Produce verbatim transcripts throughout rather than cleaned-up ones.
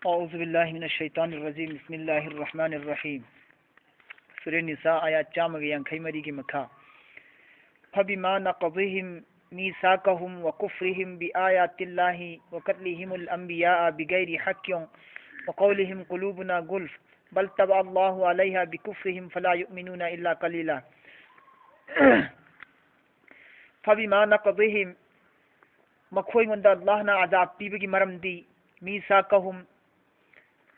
أعوذ بالله من الشيطان الرجيم. بسم الله الرحمن الرحيم. ꯁꯨꯔꯦ ꯅꯤꯁꯥ, ꯑꯥꯌꯥꯠ ꯆꯥꯝꯃꯒ ꯌꯥꯡꯈꯩ ꯃꯔꯤꯒꯤ ꯃꯈꯥ. فبما نقضهم ميثاقهم وكفرهم بآيات الله وقتلهم الأنبياء بغير حق وقولهم قلوبنا غلف بل طبع الله عليها بكفرهم فلا يؤمنون إلا قليلا. فبما نقضهم, ꯃꯈꯣꯏꯉꯣꯟꯗ ꯑꯜꯂꯥꯍꯅ ꯑꯖꯥꯕ ꯄꯤꯕꯒꯤ ꯃꯔꯝꯗꯤ, ميثاقهم,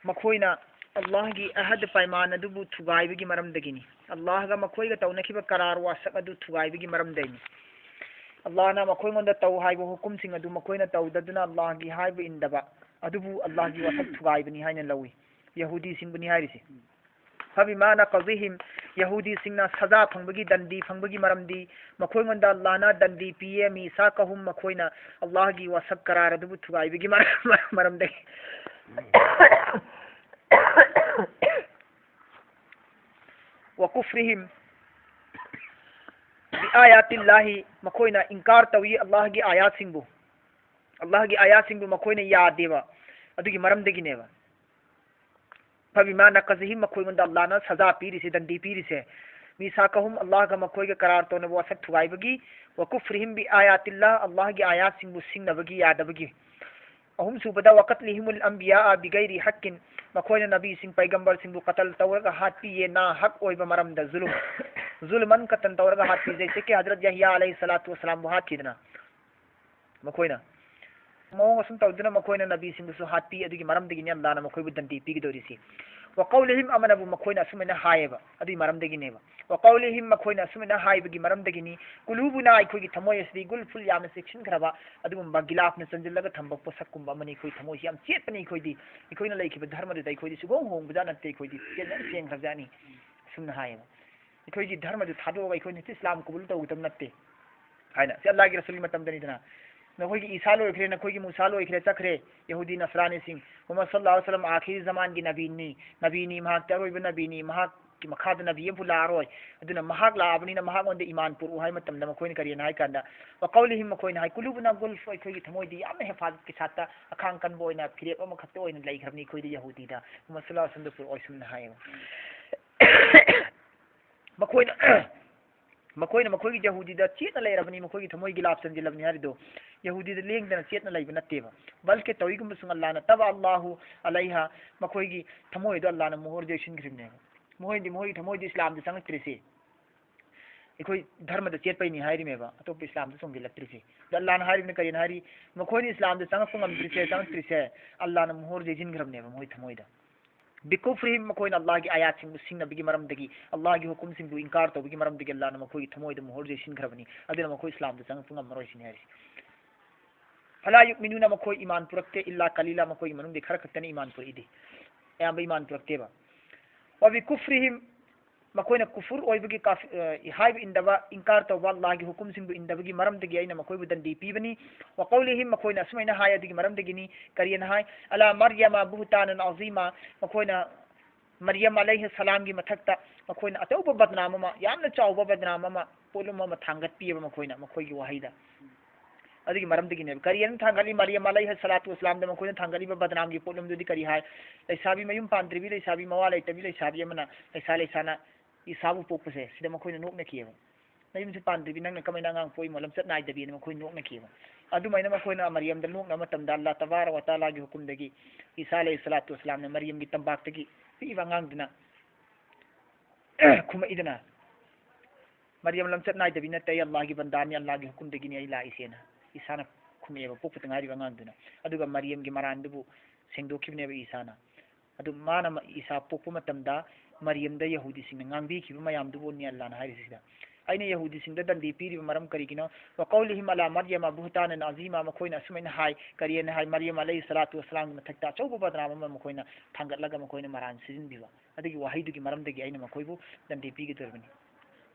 ꯃꯈꯣꯏꯅ ꯑꯜꯂꯥꯍꯒꯤ ꯑꯍꯗ, ꯄꯥꯏꯃꯥꯟ ꯑꯗꯨꯕꯨ ꯊꯨꯒꯥꯏꯕꯒꯤ ꯃꯔꯝꯗꯒꯤꯅꯤ꯫ ꯑꯜꯂꯥꯍꯒ ꯃꯈꯣꯏꯒ ꯇꯧꯅꯈꯤꯕ ꯀꯔꯥꯔ, ꯋꯥꯁꯛ ꯑꯗꯨ ꯊꯨꯒꯥꯏꯕꯒꯤ ꯃꯔꯝꯗꯒꯤꯅꯤ꯫ ꯑꯜꯂꯥꯍꯅ ꯃꯈꯣꯏꯉꯣꯟꯗ ꯇꯧ ꯍꯥꯏꯕ ꯍꯨꯀꯨꯝꯁꯤꯡ ꯑꯗꯨ ꯃꯈꯣꯏꯅ ꯇꯧꯗꯗꯨꯅ ꯑꯜꯂꯥꯍꯒꯤ ꯍꯥꯏꯕ ꯏꯟꯗꯕ ꯑꯗꯨꯕꯨ ꯑꯜꯂꯥꯍꯒꯤ ꯋꯥꯁꯛ ꯊꯨꯒꯥꯏꯕꯅꯤ ꯍꯥꯏꯅ ꯂꯧꯏ꯫ ꯌꯍꯨꯗꯤꯁꯤꯡꯕꯨꯅꯤ ꯍꯥꯏꯔꯤꯁꯦ꯫ فبما نقضهم, ꯌꯍꯨꯗꯤꯁꯤꯡꯅ ꯁꯖꯥ ꯐꯪꯕꯒꯤ, ꯗꯟꯗꯤ ꯐꯪꯕꯒꯤ ꯃꯔꯝꯗꯤ, ꯃꯈꯣꯏꯉꯣꯟꯗ ꯑꯜꯂꯥꯍꯅ ꯗꯟꯗꯤ ꯄꯤꯌꯦ, ميثاقهم, ꯃꯈꯣꯏꯅ ꯑꯜꯂꯥꯍꯒꯤ ꯋꯥꯁꯛ ꯀꯔꯥꯔ ꯑꯗꯨꯕꯨ ꯊꯨꯒꯥꯏꯕꯒꯤ ꯃꯔꯝ-, ꯃꯔꯝꯗꯒꯤ꯫ وكفرهم بآيات الله, ꯃꯈꯣꯏꯅ ꯏꯟꯀꯥꯔ ꯇꯧꯏ ꯑꯜꯂꯥꯍꯒꯤ ꯑꯥꯌꯥꯠꯁꯤꯡꯕꯨ꯫ ꯑꯜꯂꯥꯍꯒꯤ ꯑꯥꯌꯥꯠꯁꯤꯡꯕꯨ ꯃꯈꯣꯏꯅ ꯌꯥꯗꯦꯕ꯫ ꯑꯗꯨꯒꯤ ꯃꯔꯝꯗꯒꯤꯅꯦꯕ꯫ فبما نقضهم, ꯃꯈꯣꯏꯉꯣꯟꯗ ꯑꯜꯂꯥꯍꯅ ꯁꯖꯥ ꯄꯤꯔꯤꯁꯦ, ꯗꯟꯗꯤ ꯄꯤꯔꯤꯁꯦ, ميثاقهم, ꯑꯜꯂꯥꯍꯒ ꯃꯈꯣꯏꯒ ꯀꯔꯥꯔ ꯇꯧꯅꯕ ꯋꯥꯁꯛ ꯊꯨꯒꯥꯏꯕꯒꯤ, وكفرهم بآيات الله, ꯑꯜꯂꯥꯍꯒꯤ ꯑꯥꯌꯥꯠꯁꯤꯡꯕꯨ ꯁꯤꯡꯅꯕꯒꯤ, ꯌꯥꯗꯕꯒꯤ꯫ ꯑꯍꯨꯝꯁꯨꯕꯗ, وقتلهم الأنبياء بغير حق, ꯃꯈꯣꯏꯅ ꯅꯕꯤꯁꯤꯡ, ꯄꯩꯒꯝꯕꯔꯁꯤꯡꯕꯨ ꯀꯇꯜ ꯇꯧꯔꯒ ꯍꯥꯠꯄꯤꯌꯦ, ꯅꯥ ꯍꯛ ꯑꯣꯏꯕ ꯃꯔꯝꯗ, ꯖꯨꯂꯨꯝ, ꯖꯨꯂꯨꯃꯟ ꯀꯇꯜ ꯇꯧꯔꯒ ꯍꯥꯠꯄꯤ꯫ ꯖꯩꯁꯦ ꯀꯤ ꯍꯖꯔꯠ ꯌꯍꯌꯥ ꯑꯂꯩꯍꯤ ꯁꯂꯥꯇꯨ ꯋꯁꯂꯥꯝꯕꯨ ꯍꯥꯠꯈꯤꯗꯅ ꯃꯈꯣꯏꯅ ꯃꯑꯣꯡ ꯑꯁꯨꯝ ꯇꯧꯗꯨꯅ ꯃꯈꯣꯏꯅ ꯅꯕꯤꯁꯤꯡꯕꯨꯁꯨ ꯍꯥꯠꯄꯤ꯫ ꯑꯗꯨꯒꯤ ꯃꯔꯝꯗꯒꯤꯅꯤ ꯑꯜꯂꯥꯍꯅ ꯃꯈꯣꯏꯕꯨ ꯗꯟꯗꯤ ꯄꯤꯒꯗꯧꯔꯤꯁꯤ꯫ وقولهم, ꯑꯃꯅꯕꯨ ꯃꯈꯣꯏꯅ ꯑꯁꯨꯃꯥꯏꯅ ꯍꯥꯏꯌꯦꯕ, ꯑꯗꯨꯒꯤ ꯃꯔꯝꯗꯒꯤꯅꯦꯕ꯫ وقولهم, ꯃꯈꯣꯏꯅ ꯑꯁꯨꯃꯥꯏꯅ ꯍꯥꯏꯕꯒꯤ ꯃꯔꯝꯗꯒꯤꯅꯤ, قلوبنا, ꯑꯩꯈꯣꯏꯒꯤ ꯊꯃꯣꯏ ꯑꯁꯤꯗꯤ, غلف, ꯌꯥꯝꯅ ꯆꯦꯛꯁꯤꯟꯈ꯭ꯔꯕ ꯑꯗꯨꯒꯨꯝꯕ ꯒꯤꯂꯥꯐꯅ ꯆꯟꯁꯤꯜꯂꯒ ꯊꯝꯕ ꯄꯣꯠꯁꯛꯀꯨꯝꯕ ꯑꯃꯅꯤ꯫ ꯑꯩꯈꯣꯏ ꯊꯃꯣꯏꯁꯤ ꯌꯥꯝ ꯆꯦꯠꯄꯅꯤ꯫ ꯑꯩꯈꯣꯏꯗꯤ, ꯑꯩꯈꯣꯏꯅ ꯂꯩꯈꯤꯕ ꯙꯔꯃꯗꯨꯗ ꯑꯩꯈꯣꯏꯗꯤ ꯁꯨꯡꯍꯣꯡ ꯍꯣꯡꯕꯖꯥꯠ ꯅꯠꯇꯦ꯫ ꯑꯩꯈꯣꯏꯗꯤ ꯆꯦꯟꯖꯟ ꯆꯦꯟꯈ꯭ꯔꯕꯖꯥꯠꯅꯤ꯫ ꯑꯁꯨꯝꯅ ꯍꯥꯏꯌꯦꯕ꯫ ꯑꯩꯈꯣꯏꯒꯤ ꯙꯔꯃꯗꯨ ꯊꯥꯗꯣꯛꯑꯒ ꯑꯩꯈꯣꯏꯅ ꯍꯦꯛꯇ ꯏꯁꯂꯥꯝ ꯀꯕꯨꯜ ꯇꯧꯒꯗꯕ ꯅꯠꯇꯦ ꯍꯥꯏꯅ꯫ ꯁꯤ ꯑꯜꯂꯥꯍꯒꯤ ꯔꯁꯨꯜꯒꯤ ꯃꯇꯝꯗꯅꯤꯗꯅ꯫ ꯅꯈꯣꯏꯒꯤ ꯏꯁꯥ ꯂꯣꯏꯈ꯭ꯔꯦ, ꯅꯈꯣꯏꯒꯤ ꯃꯨꯁꯥ ꯂꯣꯏꯈ꯭ꯔꯦ, ꯆꯠꯈ꯭ꯔꯦ, ꯌꯍꯨꯗꯤ ꯅꯁꯔꯥꯅꯤꯁꯤꯡ꯫ ꯃꯨꯍꯝꯃꯗ ꯁꯜꯂꯜꯂꯥꯍꯨ ꯑꯂꯩꯍꯤ ꯋꯁꯜꯂꯝ ꯑꯥꯈꯤꯔꯤ ꯖꯃꯥꯟꯒꯤ ꯅꯕꯤꯅꯤ, ꯅꯕꯤꯅꯤ, ꯃꯍꯥꯛꯇꯤ ꯑꯔꯣꯏꯕ ꯅꯕꯤꯅꯤ, ꯃꯍꯥꯛ ꯃꯈꯥꯗ ꯅꯕꯤ ꯑꯃꯐꯥꯎ ꯂꯥꯛꯑꯔꯣꯏ꯫ ꯑꯗꯨꯅ ꯃꯍꯥꯛ ꯂꯥꯛꯑꯕꯅꯤꯅ ꯃꯍꯥꯛꯉꯣꯟꯗ ꯏꯃꯥꯟ ꯄꯨꯔꯛꯎ ꯍꯥꯏ ꯃꯇꯝꯗ ꯃꯈꯣꯏꯅ ꯀꯔꯤꯅ ꯍꯥꯏ ꯀꯥꯟꯗ, ꯋꯀꯧꯂꯤꯍꯤꯝ, ꯃꯈꯣꯏꯅ ꯍꯥꯏ, ꯀꯨꯂꯨꯕꯨꯅꯥ ꯒꯨꯜꯐ, ꯑꯩꯈꯣꯏꯒꯤ ꯊꯃꯣꯏꯗꯤ ꯌꯥꯝꯅ ꯍꯦꯐꯥꯖꯠꯀꯤ ꯁꯥꯠꯇ ꯑꯈꯥꯡ ꯀꯟꯕ ꯑꯣꯏꯅ ꯐꯤꯔꯦꯞ ꯑꯃꯈꯛꯇ ꯑꯣꯏꯅ ꯂꯩꯈ꯭ꯔꯕꯅꯤ ꯑꯩꯈꯣꯏꯗꯤ ꯌꯍꯨꯗꯤꯗ, ꯃꯨꯍꯝꯃꯗ ꯁꯜꯂꯜꯂꯥꯍꯨ ꯑꯂꯥꯏꯍꯤ ꯋꯥꯁꯜꯂꯝꯗ ꯄꯨꯔꯛꯑꯣꯏ ꯁꯨꯝꯅ ꯍꯥꯏꯌꯦꯕ꯫ ꯃꯈꯣꯏꯅ ꯃꯈꯣꯏꯅ ꯃꯈꯣꯏꯒꯤ ꯌꯍꯨꯗꯤꯗ ꯆꯦꯠꯅ ꯂꯩꯔꯕꯅꯤ, ꯃꯈꯣꯏꯒꯤ ꯊꯃꯣꯏꯒꯤ ꯂꯥꯞ ꯆꯟꯁꯤꯜꯂꯕꯅꯤ ꯍꯥꯏꯔꯤꯗꯣ ꯌꯍꯨꯗꯤꯗ ꯂꯦꯡꯗꯅ ꯆꯦꯠꯅ ꯂꯩꯕ ꯅꯠꯇꯦꯕ꯫ ꯕꯜꯀꯦ ꯇꯧꯏꯒꯨꯝꯕꯁꯨꯡ ꯑꯜꯂꯥꯅ ꯇꯕ ꯑꯜꯂꯥꯍꯨ ꯑꯂꯩꯍꯥ, ꯃꯈꯣꯏꯒꯤ ꯊꯃꯣꯏꯗꯣ ꯑꯜꯂꯥꯅ ꯃꯣꯍꯣꯔ ꯌꯩꯁꯤꯟꯈ꯭ꯔꯤꯕꯅꯦꯕ꯫ ꯃꯈꯣꯏꯗꯤ ꯃꯈꯣꯏꯒꯤ ꯊꯃꯣꯏꯗꯤ ꯏꯁꯂꯥꯝꯗ ꯆꯪꯉꯛꯇ꯭ꯔꯤꯁꯤ ꯑꯩꯈꯣꯏ ꯙꯔꯃꯗ ꯆꯦꯠꯄꯩꯅꯤ ꯍꯥꯏꯔꯤꯃꯦꯕ, ꯑꯇꯣꯞꯄ ꯏꯁꯂꯥꯝꯗ ꯆꯣꯡꯁꯤꯜꯂꯛꯇ꯭ꯔꯤꯁꯦ꯫ ꯑꯗꯣ ꯑꯜꯂꯥꯅ ꯍꯥꯏꯔꯤꯕꯅ ꯀꯔꯤꯅ ꯍꯥꯏꯔꯤ? ꯃꯈꯣꯏꯅ ꯏꯁꯂꯥꯝꯗ ꯆꯪꯉꯛꯄ ꯉꯝꯗ꯭ꯔꯤꯁꯦ, ꯆꯪꯉꯛꯇ꯭ꯔꯤꯁꯦ, ꯑꯜꯂꯥꯅ ꯃꯣꯍꯣꯔ ꯌꯩꯁꯤꯟꯈ꯭ꯔꯕꯅꯦꯕ ꯃꯣꯏ ꯊꯃꯣꯏꯗ꯫ ꯕꯤꯀꯨꯐ꯭ꯔꯤꯍꯤꯝ, ꯃꯈꯣꯏꯅ ꯑꯜꯂꯥꯍꯒꯤ ꯑꯥꯌꯥꯠꯁꯤꯡꯕꯨ ꯁꯤꯡꯅꯕꯒꯤ ꯃꯔꯝꯗꯒꯤ, ꯑꯜꯂꯥꯍꯒꯤ ꯍꯨꯀꯨꯝꯁꯤꯡꯕꯨ ꯏꯟꯀꯥꯔ ꯇꯧꯕꯒꯤ ꯃꯔꯝꯗꯒꯤ ꯑꯜꯂꯥꯍꯅ ꯃꯈꯣꯏꯒꯤ ꯊꯃꯣꯏꯗ ꯃꯣꯍꯣꯔ ꯌꯩꯁꯤꯟꯈ꯭ꯔꯕꯅꯤ꯫ ꯑꯗꯨꯅ ꯃꯈꯣꯏ ꯏꯁꯂꯥꯝꯗ ꯆꯪꯉꯛꯄ ꯉꯝꯃꯔꯣꯏ ꯁꯤꯅꯤ ꯍꯥꯏꯔꯤꯁꯤ꯫ ꯐꯂꯥ ꯌꯨꯛꯃꯤꯅꯨꯅ, ꯃꯈꯣꯏ ꯏꯃꯥꯟ ꯄꯨꯔꯛꯇꯦ, ꯏꯜꯂꯥ ꯀꯂꯤꯂꯥ, ꯃꯈꯣꯏꯒꯤ ꯃꯅꯨꯡꯗꯒꯤ ꯈꯔ ꯈꯛꯇꯅ ꯏꯃꯥꯟ ꯄꯨꯔꯛꯏꯗꯤ, ꯑꯌꯥꯝꯕ ꯏꯃꯥꯟ ꯄꯨꯔꯛꯇꯦꯕ꯫ ꯋꯕꯤꯀꯨꯐ꯭ꯔꯤꯍꯤꯝ, ꯃꯈꯣꯏꯅ ꯀꯨꯐꯨꯔ ꯑꯣꯏꯕꯒꯤ, ꯀꯥꯐ-, ꯑ, ꯍꯥꯏꯕ ꯏꯟꯗꯕ, ꯏꯟꯀꯥꯔ ꯇꯧꯕ, ꯑꯜꯂꯥꯍꯒꯤ ꯍꯨꯀꯨꯝꯁꯤꯡꯕꯨ ꯏꯟꯗꯕꯒꯤ ꯃꯔꯝꯗꯒꯤ ꯑꯩꯅ ꯃꯈꯣꯏꯕꯨ ꯗꯟꯗꯤ ꯄꯤꯕꯅꯤ꯫ ꯋꯀꯧꯂꯤꯍꯤꯝ, ꯃꯈꯣꯏꯅ ꯑꯁꯨꯃꯥꯏꯅ ꯍꯥꯏ ꯑꯗꯨꯒꯤ ꯃꯔꯝꯗꯒꯤꯅꯤ꯫ ꯀꯔꯤꯅ ꯍꯥꯏ? ꯑꯂꯥ ꯃꯔꯌꯃ ꯕꯨꯍꯇꯥꯅꯟ ꯑꯖꯤꯃ, ꯃꯈꯣꯏꯅ ꯃꯔꯤꯌꯝ ꯑꯂꯩꯍꯤ ꯁꯂꯥꯝꯒꯤ ꯃꯊꯛꯇ ꯃꯈꯣꯏꯅ ꯑꯆꯧꯕ ꯕꯗꯅꯥꯝ ꯑꯃ, ꯌꯥꯝꯅ ꯆꯥꯎꯕ ꯕꯗꯅꯥꯝ ꯑꯃ, ꯄꯣꯠꯂꯨꯝ ꯑꯃ ꯊꯥꯡꯒꯠꯄꯤꯑꯕ ꯃꯈꯣꯏꯅ, ꯃꯈꯣꯏꯒꯤ ꯋꯥꯍꯩꯗ꯫ ꯑꯗꯨꯒꯤ ꯃꯔꯝꯗꯒꯤꯅꯦꯕ꯫ ꯀꯔꯤ ꯑꯗꯨꯝ ꯊꯥꯡꯒꯠꯂꯤ? ꯃꯔꯤꯌꯝ ꯑꯂꯩꯍꯤ ꯁꯂꯥꯇꯨ ꯋꯁꯂꯥꯝꯗ ꯃꯈꯣꯏꯅ ꯊꯥꯡꯒꯠꯂꯤꯕ ꯕꯗꯅꯥꯝꯒꯤ ꯄꯣꯠꯂꯨꯝꯗꯨꯗꯤ ꯀꯔꯤ ꯍꯥꯏ? ꯂꯩꯁꯥꯕꯤ ꯃꯌꯨꯝ ꯄꯥꯟꯗ꯭ꯔꯤꯕꯤ, ꯂꯩꯁꯥꯕꯤ ꯃꯋꯥ ꯂꯩꯇꯕꯤ, ꯂꯩꯁꯥꯕꯤ ꯑꯃꯅ ꯂꯩꯁꯥ ꯂꯩꯁꯥꯅ ꯏꯁꯥꯕꯨ ꯄꯣꯛꯄꯁꯦ, ꯁꯤꯗ ꯃꯈꯣꯏꯅ ꯅꯣꯛꯅꯈꯤꯑꯕ꯫ ꯅꯌꯨꯝꯁꯨ ꯄꯥꯟꯗ꯭ꯔꯤꯕꯤ, ꯅꯪꯅ ꯀꯃꯥꯏꯅ ꯑꯉꯥꯡ ꯄꯣꯛꯏꯃꯣ? ꯂꯝꯆꯠ ꯅꯥꯏꯗꯕꯤꯅ ꯃꯈꯣꯏ ꯅꯣꯛꯅꯈꯤꯑꯕ꯫ ꯑꯗꯨꯃꯥꯏꯅ ꯃꯈꯣꯏꯅ ꯃꯔꯤꯌꯝꯗ ꯅꯣꯛꯅꯕ ꯃꯇꯝꯗ, ꯑꯜꯂꯥꯍ ꯇꯕꯥꯔꯛ ꯋ ꯇꯥꯂꯥꯒꯤ ꯍꯨꯀꯨꯝꯗꯒꯤ ꯏꯁꯥ ꯑꯂꯩꯍꯤ ꯁꯂꯥꯇꯨ ꯋꯁꯂꯥꯝꯅ ꯃꯔꯤꯌꯝꯒꯤ ꯇꯝꯄꯥꯛꯇꯒꯤ ꯄꯤꯛꯏꯕ ꯑꯉꯥꯡꯗꯨꯅ ꯈꯨꯝꯃꯛꯏꯗꯅ, "ꯃꯔꯤꯌꯝ ꯂꯝꯆꯠ ꯅꯥꯏꯗꯕꯤ ꯅꯠꯇꯦ, ꯑꯩ ꯑꯜꯂꯥꯍꯒꯤ ꯕꯟꯗꯥꯅꯤ, ꯑꯜꯂꯥꯍꯒꯤ ꯍꯨꯀꯨꯝꯗꯒꯤꯅꯤ ꯑꯩ ꯂꯥꯛꯏꯁꯦꯅ" ꯏꯁꯥꯅ ꯈꯨꯝꯃꯛꯑꯦꯕ, ꯄꯣꯛꯄꯇ ꯉꯥꯏꯔꯤꯕ ꯑꯉꯥꯡꯗꯨꯅ꯫ ꯑꯗꯨꯒ ꯃꯔꯤꯌꯝꯒꯤ ꯃꯔꯥꯟꯗꯨꯕꯨ ꯁꯦꯡꯗꯣꯛꯈꯤꯕꯅꯦꯕ ꯏꯁꯥꯅ꯫ ꯑꯗꯨ ꯃꯥꯅ ꯃ-, ꯏꯁꯥ ꯄꯣꯛꯄ ꯃꯇꯝꯗ ꯃꯔꯤꯌꯝꯗ ꯌꯍꯨꯗꯤꯁꯤꯡꯅ ꯉꯥꯡꯕꯤꯈꯤꯕ ꯃꯌꯥꯝꯗꯨꯕꯨꯅꯤ ꯑꯜꯂꯥꯍꯅ ꯍꯥꯏꯔꯤꯁꯤꯗ꯫ ꯑꯩꯅ ꯌꯍꯨꯗꯤꯁꯤꯡꯗ ꯗꯟꯗꯤ ꯄꯤꯔꯤꯕ ꯃꯔꯝ ꯀꯔꯤꯒꯤꯅꯣ? "ꯋꯀꯧꯂꯤꯍꯤꯝ ꯑꯂꯥ ꯃꯔꯌꯝ ꯕꯨꯍꯇꯥꯅꯟ ꯑꯖꯤꯃ", ꯃꯈꯣꯏꯅ ꯑꯁꯨꯃꯥꯏꯅ ꯍꯥꯏ, ꯀꯔꯤꯅ ꯍꯥꯏ? ꯃꯔꯤꯌꯝ ꯑꯂꯩꯍꯤ ꯁꯂꯥꯇꯨ ꯋꯁꯂꯥꯝꯒꯤ ꯃꯊꯛꯇ ꯑꯆꯧꯕ ꯕꯗꯅꯥꯝ ꯑꯃ ꯃꯈꯣꯏꯅ ꯊꯥꯡꯒꯠꯂꯒ ꯃꯈꯣꯏꯅ ꯃꯔꯥꯟ ꯁꯤꯖꯤꯟꯕꯤꯕ꯫ ꯑꯗꯨꯒꯤ ꯋꯥꯍꯩꯗꯨꯒꯤ ꯃꯔꯝꯗꯒꯤ ꯑꯩꯅ ꯃꯈꯣꯏꯕꯨ ꯗꯟꯗꯤ ꯄꯤꯒꯗꯧꯔꯤꯕꯅꯤ꯫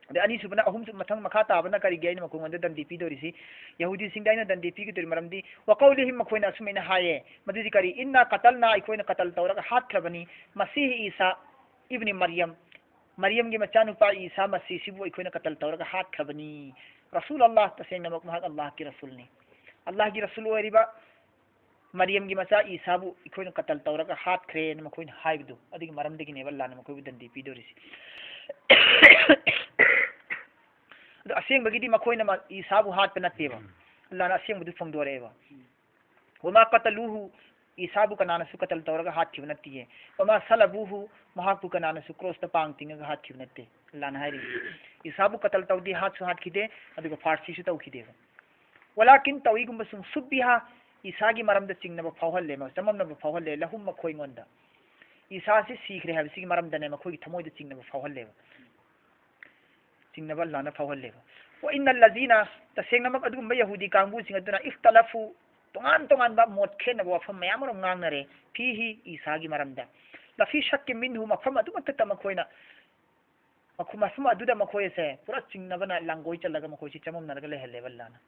ꯑꯗꯩ ꯑꯅꯤꯁꯨꯕꯅ, ꯑꯍꯨꯝꯁꯨ ꯃꯊꯪ ꯃꯈꯥ ꯇꯥꯕꯅ ꯀꯔꯤꯒꯤ ꯑꯩꯅ ꯃꯈꯣꯏꯉꯣꯟꯗ ꯗꯟꯗꯤ ꯄꯤꯗꯧꯔꯤꯁꯤ? ꯌꯍꯨꯗꯤꯁꯤꯡꯗ ꯑꯩꯅ ꯗꯟꯗꯤ ꯄꯤꯒꯗꯧꯔꯤ ꯃꯔꯝꯗꯤ, "ꯋꯀꯧꯂꯤꯍꯤꯝ", ꯃꯈꯣꯏꯅ ꯑꯁꯨꯃꯥꯏꯅ ꯍꯥꯏꯌꯦ, ꯃꯗꯨꯗꯤ ꯀꯔꯤ? "ꯏꯟꯅꯥ ꯀꯇꯜꯅꯥ", ꯑꯩꯈꯣꯏꯅ ꯀꯇꯜ ꯇꯧꯔꯒ ꯍꯥꯠꯈ꯭ꯔꯕꯅꯤ, "ꯃꯁꯤꯍ ꯏꯁꯥ ꯏꯕꯅꯤ ꯃꯔꯤꯌꯝ", ꯃꯔꯤꯌꯝꯒꯤ ꯃꯆꯥꯅꯨꯄꯥ ꯏꯁꯥ ꯃꯁꯤꯁꯤꯕꯨ ꯑꯩꯈꯣꯏꯅ ꯀꯇꯜ ꯇꯧꯔꯒ ꯍꯥꯠꯈ꯭ꯔꯕꯅꯤ꯫ ꯔꯁꯨꯜ ꯑꯜꯂꯥꯍ, ꯇꯁꯦꯡꯅꯃꯛ ꯃꯍꯥꯛ ꯑꯜꯂꯥꯍꯀꯤ ꯔꯁꯨꯜꯅꯤ꯫ ꯑꯜꯂꯥꯍꯀꯤ ꯔꯁꯨꯜ ꯑꯣꯏꯔꯤꯕ ꯃꯔꯤꯌꯝꯒꯤ ꯃꯆꯥ ꯏꯁꯥꯕꯨ ꯑꯩꯈꯣꯏꯅ ꯀꯇꯜ ꯇꯧꯔꯒ ꯍꯥꯠꯈ꯭ꯔꯦꯅ ꯃꯈꯣꯏꯅ ꯍꯥꯏꯕꯗꯨ, ꯑꯗꯨꯒꯤ ꯃꯔꯝꯗꯒꯤꯅꯦꯕ ꯑꯜꯂꯥꯍꯅ ꯃꯈꯣꯏꯕꯨ ꯗꯟꯗꯤ ꯄꯤꯗꯧꯔꯤꯁꯤ꯫ ꯑꯗꯣ ꯑꯁꯦꯡꯕꯒꯤꯗꯤ ꯃꯈꯣꯏꯅ ꯃ-, ꯏꯁꯥꯕꯨ ꯍꯥꯠꯄ ꯅꯠꯇꯦꯕ꯫ ꯑꯜꯂꯥꯍꯅ ꯑꯁꯦꯡꯕꯗꯨ ꯐꯣꯡꯗꯣꯔꯛꯑꯦꯕ꯫ "ꯋꯃꯥ ꯀꯇꯂꯨꯍꯨ", ꯏꯁꯥꯕꯨ ꯀꯅꯥꯅꯁꯨ ꯀꯇꯜ ꯇꯧꯔꯒ ꯍꯥꯠꯈꯤꯕ ꯅꯠꯇꯤꯌꯦ꯫ "ꯋꯃꯥ ꯁꯂꯕꯨꯍꯨ", ꯃꯍꯥꯛꯄꯨ ꯀꯅꯥꯅꯁꯨ ꯀ꯭ꯔꯣꯁꯇ ꯄꯥꯡ ꯇꯤꯡꯉꯒ ꯍꯥꯠꯈꯤꯕ ꯅꯠꯇꯦ꯫ ꯑꯜꯂꯥꯍꯅ ꯍꯥꯏꯔꯤ, ꯏꯁꯥꯕꯨ ꯀꯇꯜ ꯇꯧꯗꯦ, ꯍꯥꯠꯁꯨ ꯍꯥꯠꯈꯤꯗꯦ, ꯑꯗꯨꯒ ꯐꯥꯔꯁꯤꯁꯨ ꯇꯧꯈꯤꯗꯦꯕ꯫ "ꯋꯂꯥꯀꯤꯟ", ꯇꯧꯏꯒꯨꯝꯕꯁꯨꯡ, "ꯁꯨꯕꯤꯍꯥ", ꯏꯁꯥꯒꯤ ꯃꯔꯝꯗ ꯆꯤꯡꯅꯕ ꯐꯥꯎꯍꯜꯂꯦ, ꯆꯃꯝꯅꯕ ꯐꯥꯎꯍꯜꯂꯦ, "ꯂꯍꯨꯝ", ꯃꯈꯣꯏꯉꯣꯟꯗ꯫ ꯏꯁꯥꯁꯤ ꯁꯤꯈ꯭ꯔꯦ ꯍꯥꯏꯕꯁꯤꯒꯤ ꯃꯔꯝꯗꯅꯦ ꯃꯈꯣꯏꯒꯤ ꯊꯃꯣꯏꯗ ꯆꯤꯡꯅꯕ ꯐꯥꯎꯍꯜꯂꯦꯕ꯫ ꯆꯤꯡꯅꯕ ꯑꯜꯂꯥꯍꯅ ꯐꯥꯎꯍꯜꯂꯦꯕ꯫ "ꯋ ꯏꯟꯅ ꯂꯖꯤꯅ", ꯇꯁꯦꯡꯅꯃꯛ ꯑꯗꯨꯒꯨꯝꯕ ꯌꯍꯨꯗꯤ ꯀꯥꯡꯕꯨꯁꯤꯡ ꯑꯗꯨꯅ, "ꯏꯈꯇꯂꯐꯨ", ꯇꯣꯉꯥꯟ ꯇꯣꯉꯥꯟꯕ ꯃꯣꯠ ꯈꯦꯠꯅꯕ ꯋꯥꯐꯝ ꯃꯌꯥꯝ ꯑꯃ ꯉꯥꯡꯅꯔꯦ, "ꯐꯤꯍꯤ", ꯏꯁꯥꯒꯤ ꯃꯔꯝꯗ, "ꯂꯐꯤ ꯁꯛꯀꯤ ꯃꯤꯟꯍꯨ", ꯃꯐꯝ ꯑꯗꯨꯃꯛꯇꯗ ꯃꯈꯣꯏꯅ, ꯃꯈꯣꯏ, ꯃꯐꯝ ꯑꯗꯨꯗ ꯃꯈꯣꯏ ꯑꯁꯦ ꯄꯨꯔꯥ ꯆꯤꯡꯅꯕꯅ ꯂꯥꯡꯒꯣꯏ ꯆꯜꯂꯒ ꯃꯈꯣꯏꯁꯤ ꯆꯃꯝꯅꯔꯒ ꯂꯩꯍꯜꯂꯦꯕ ꯑꯜꯂꯥꯍꯅ꯫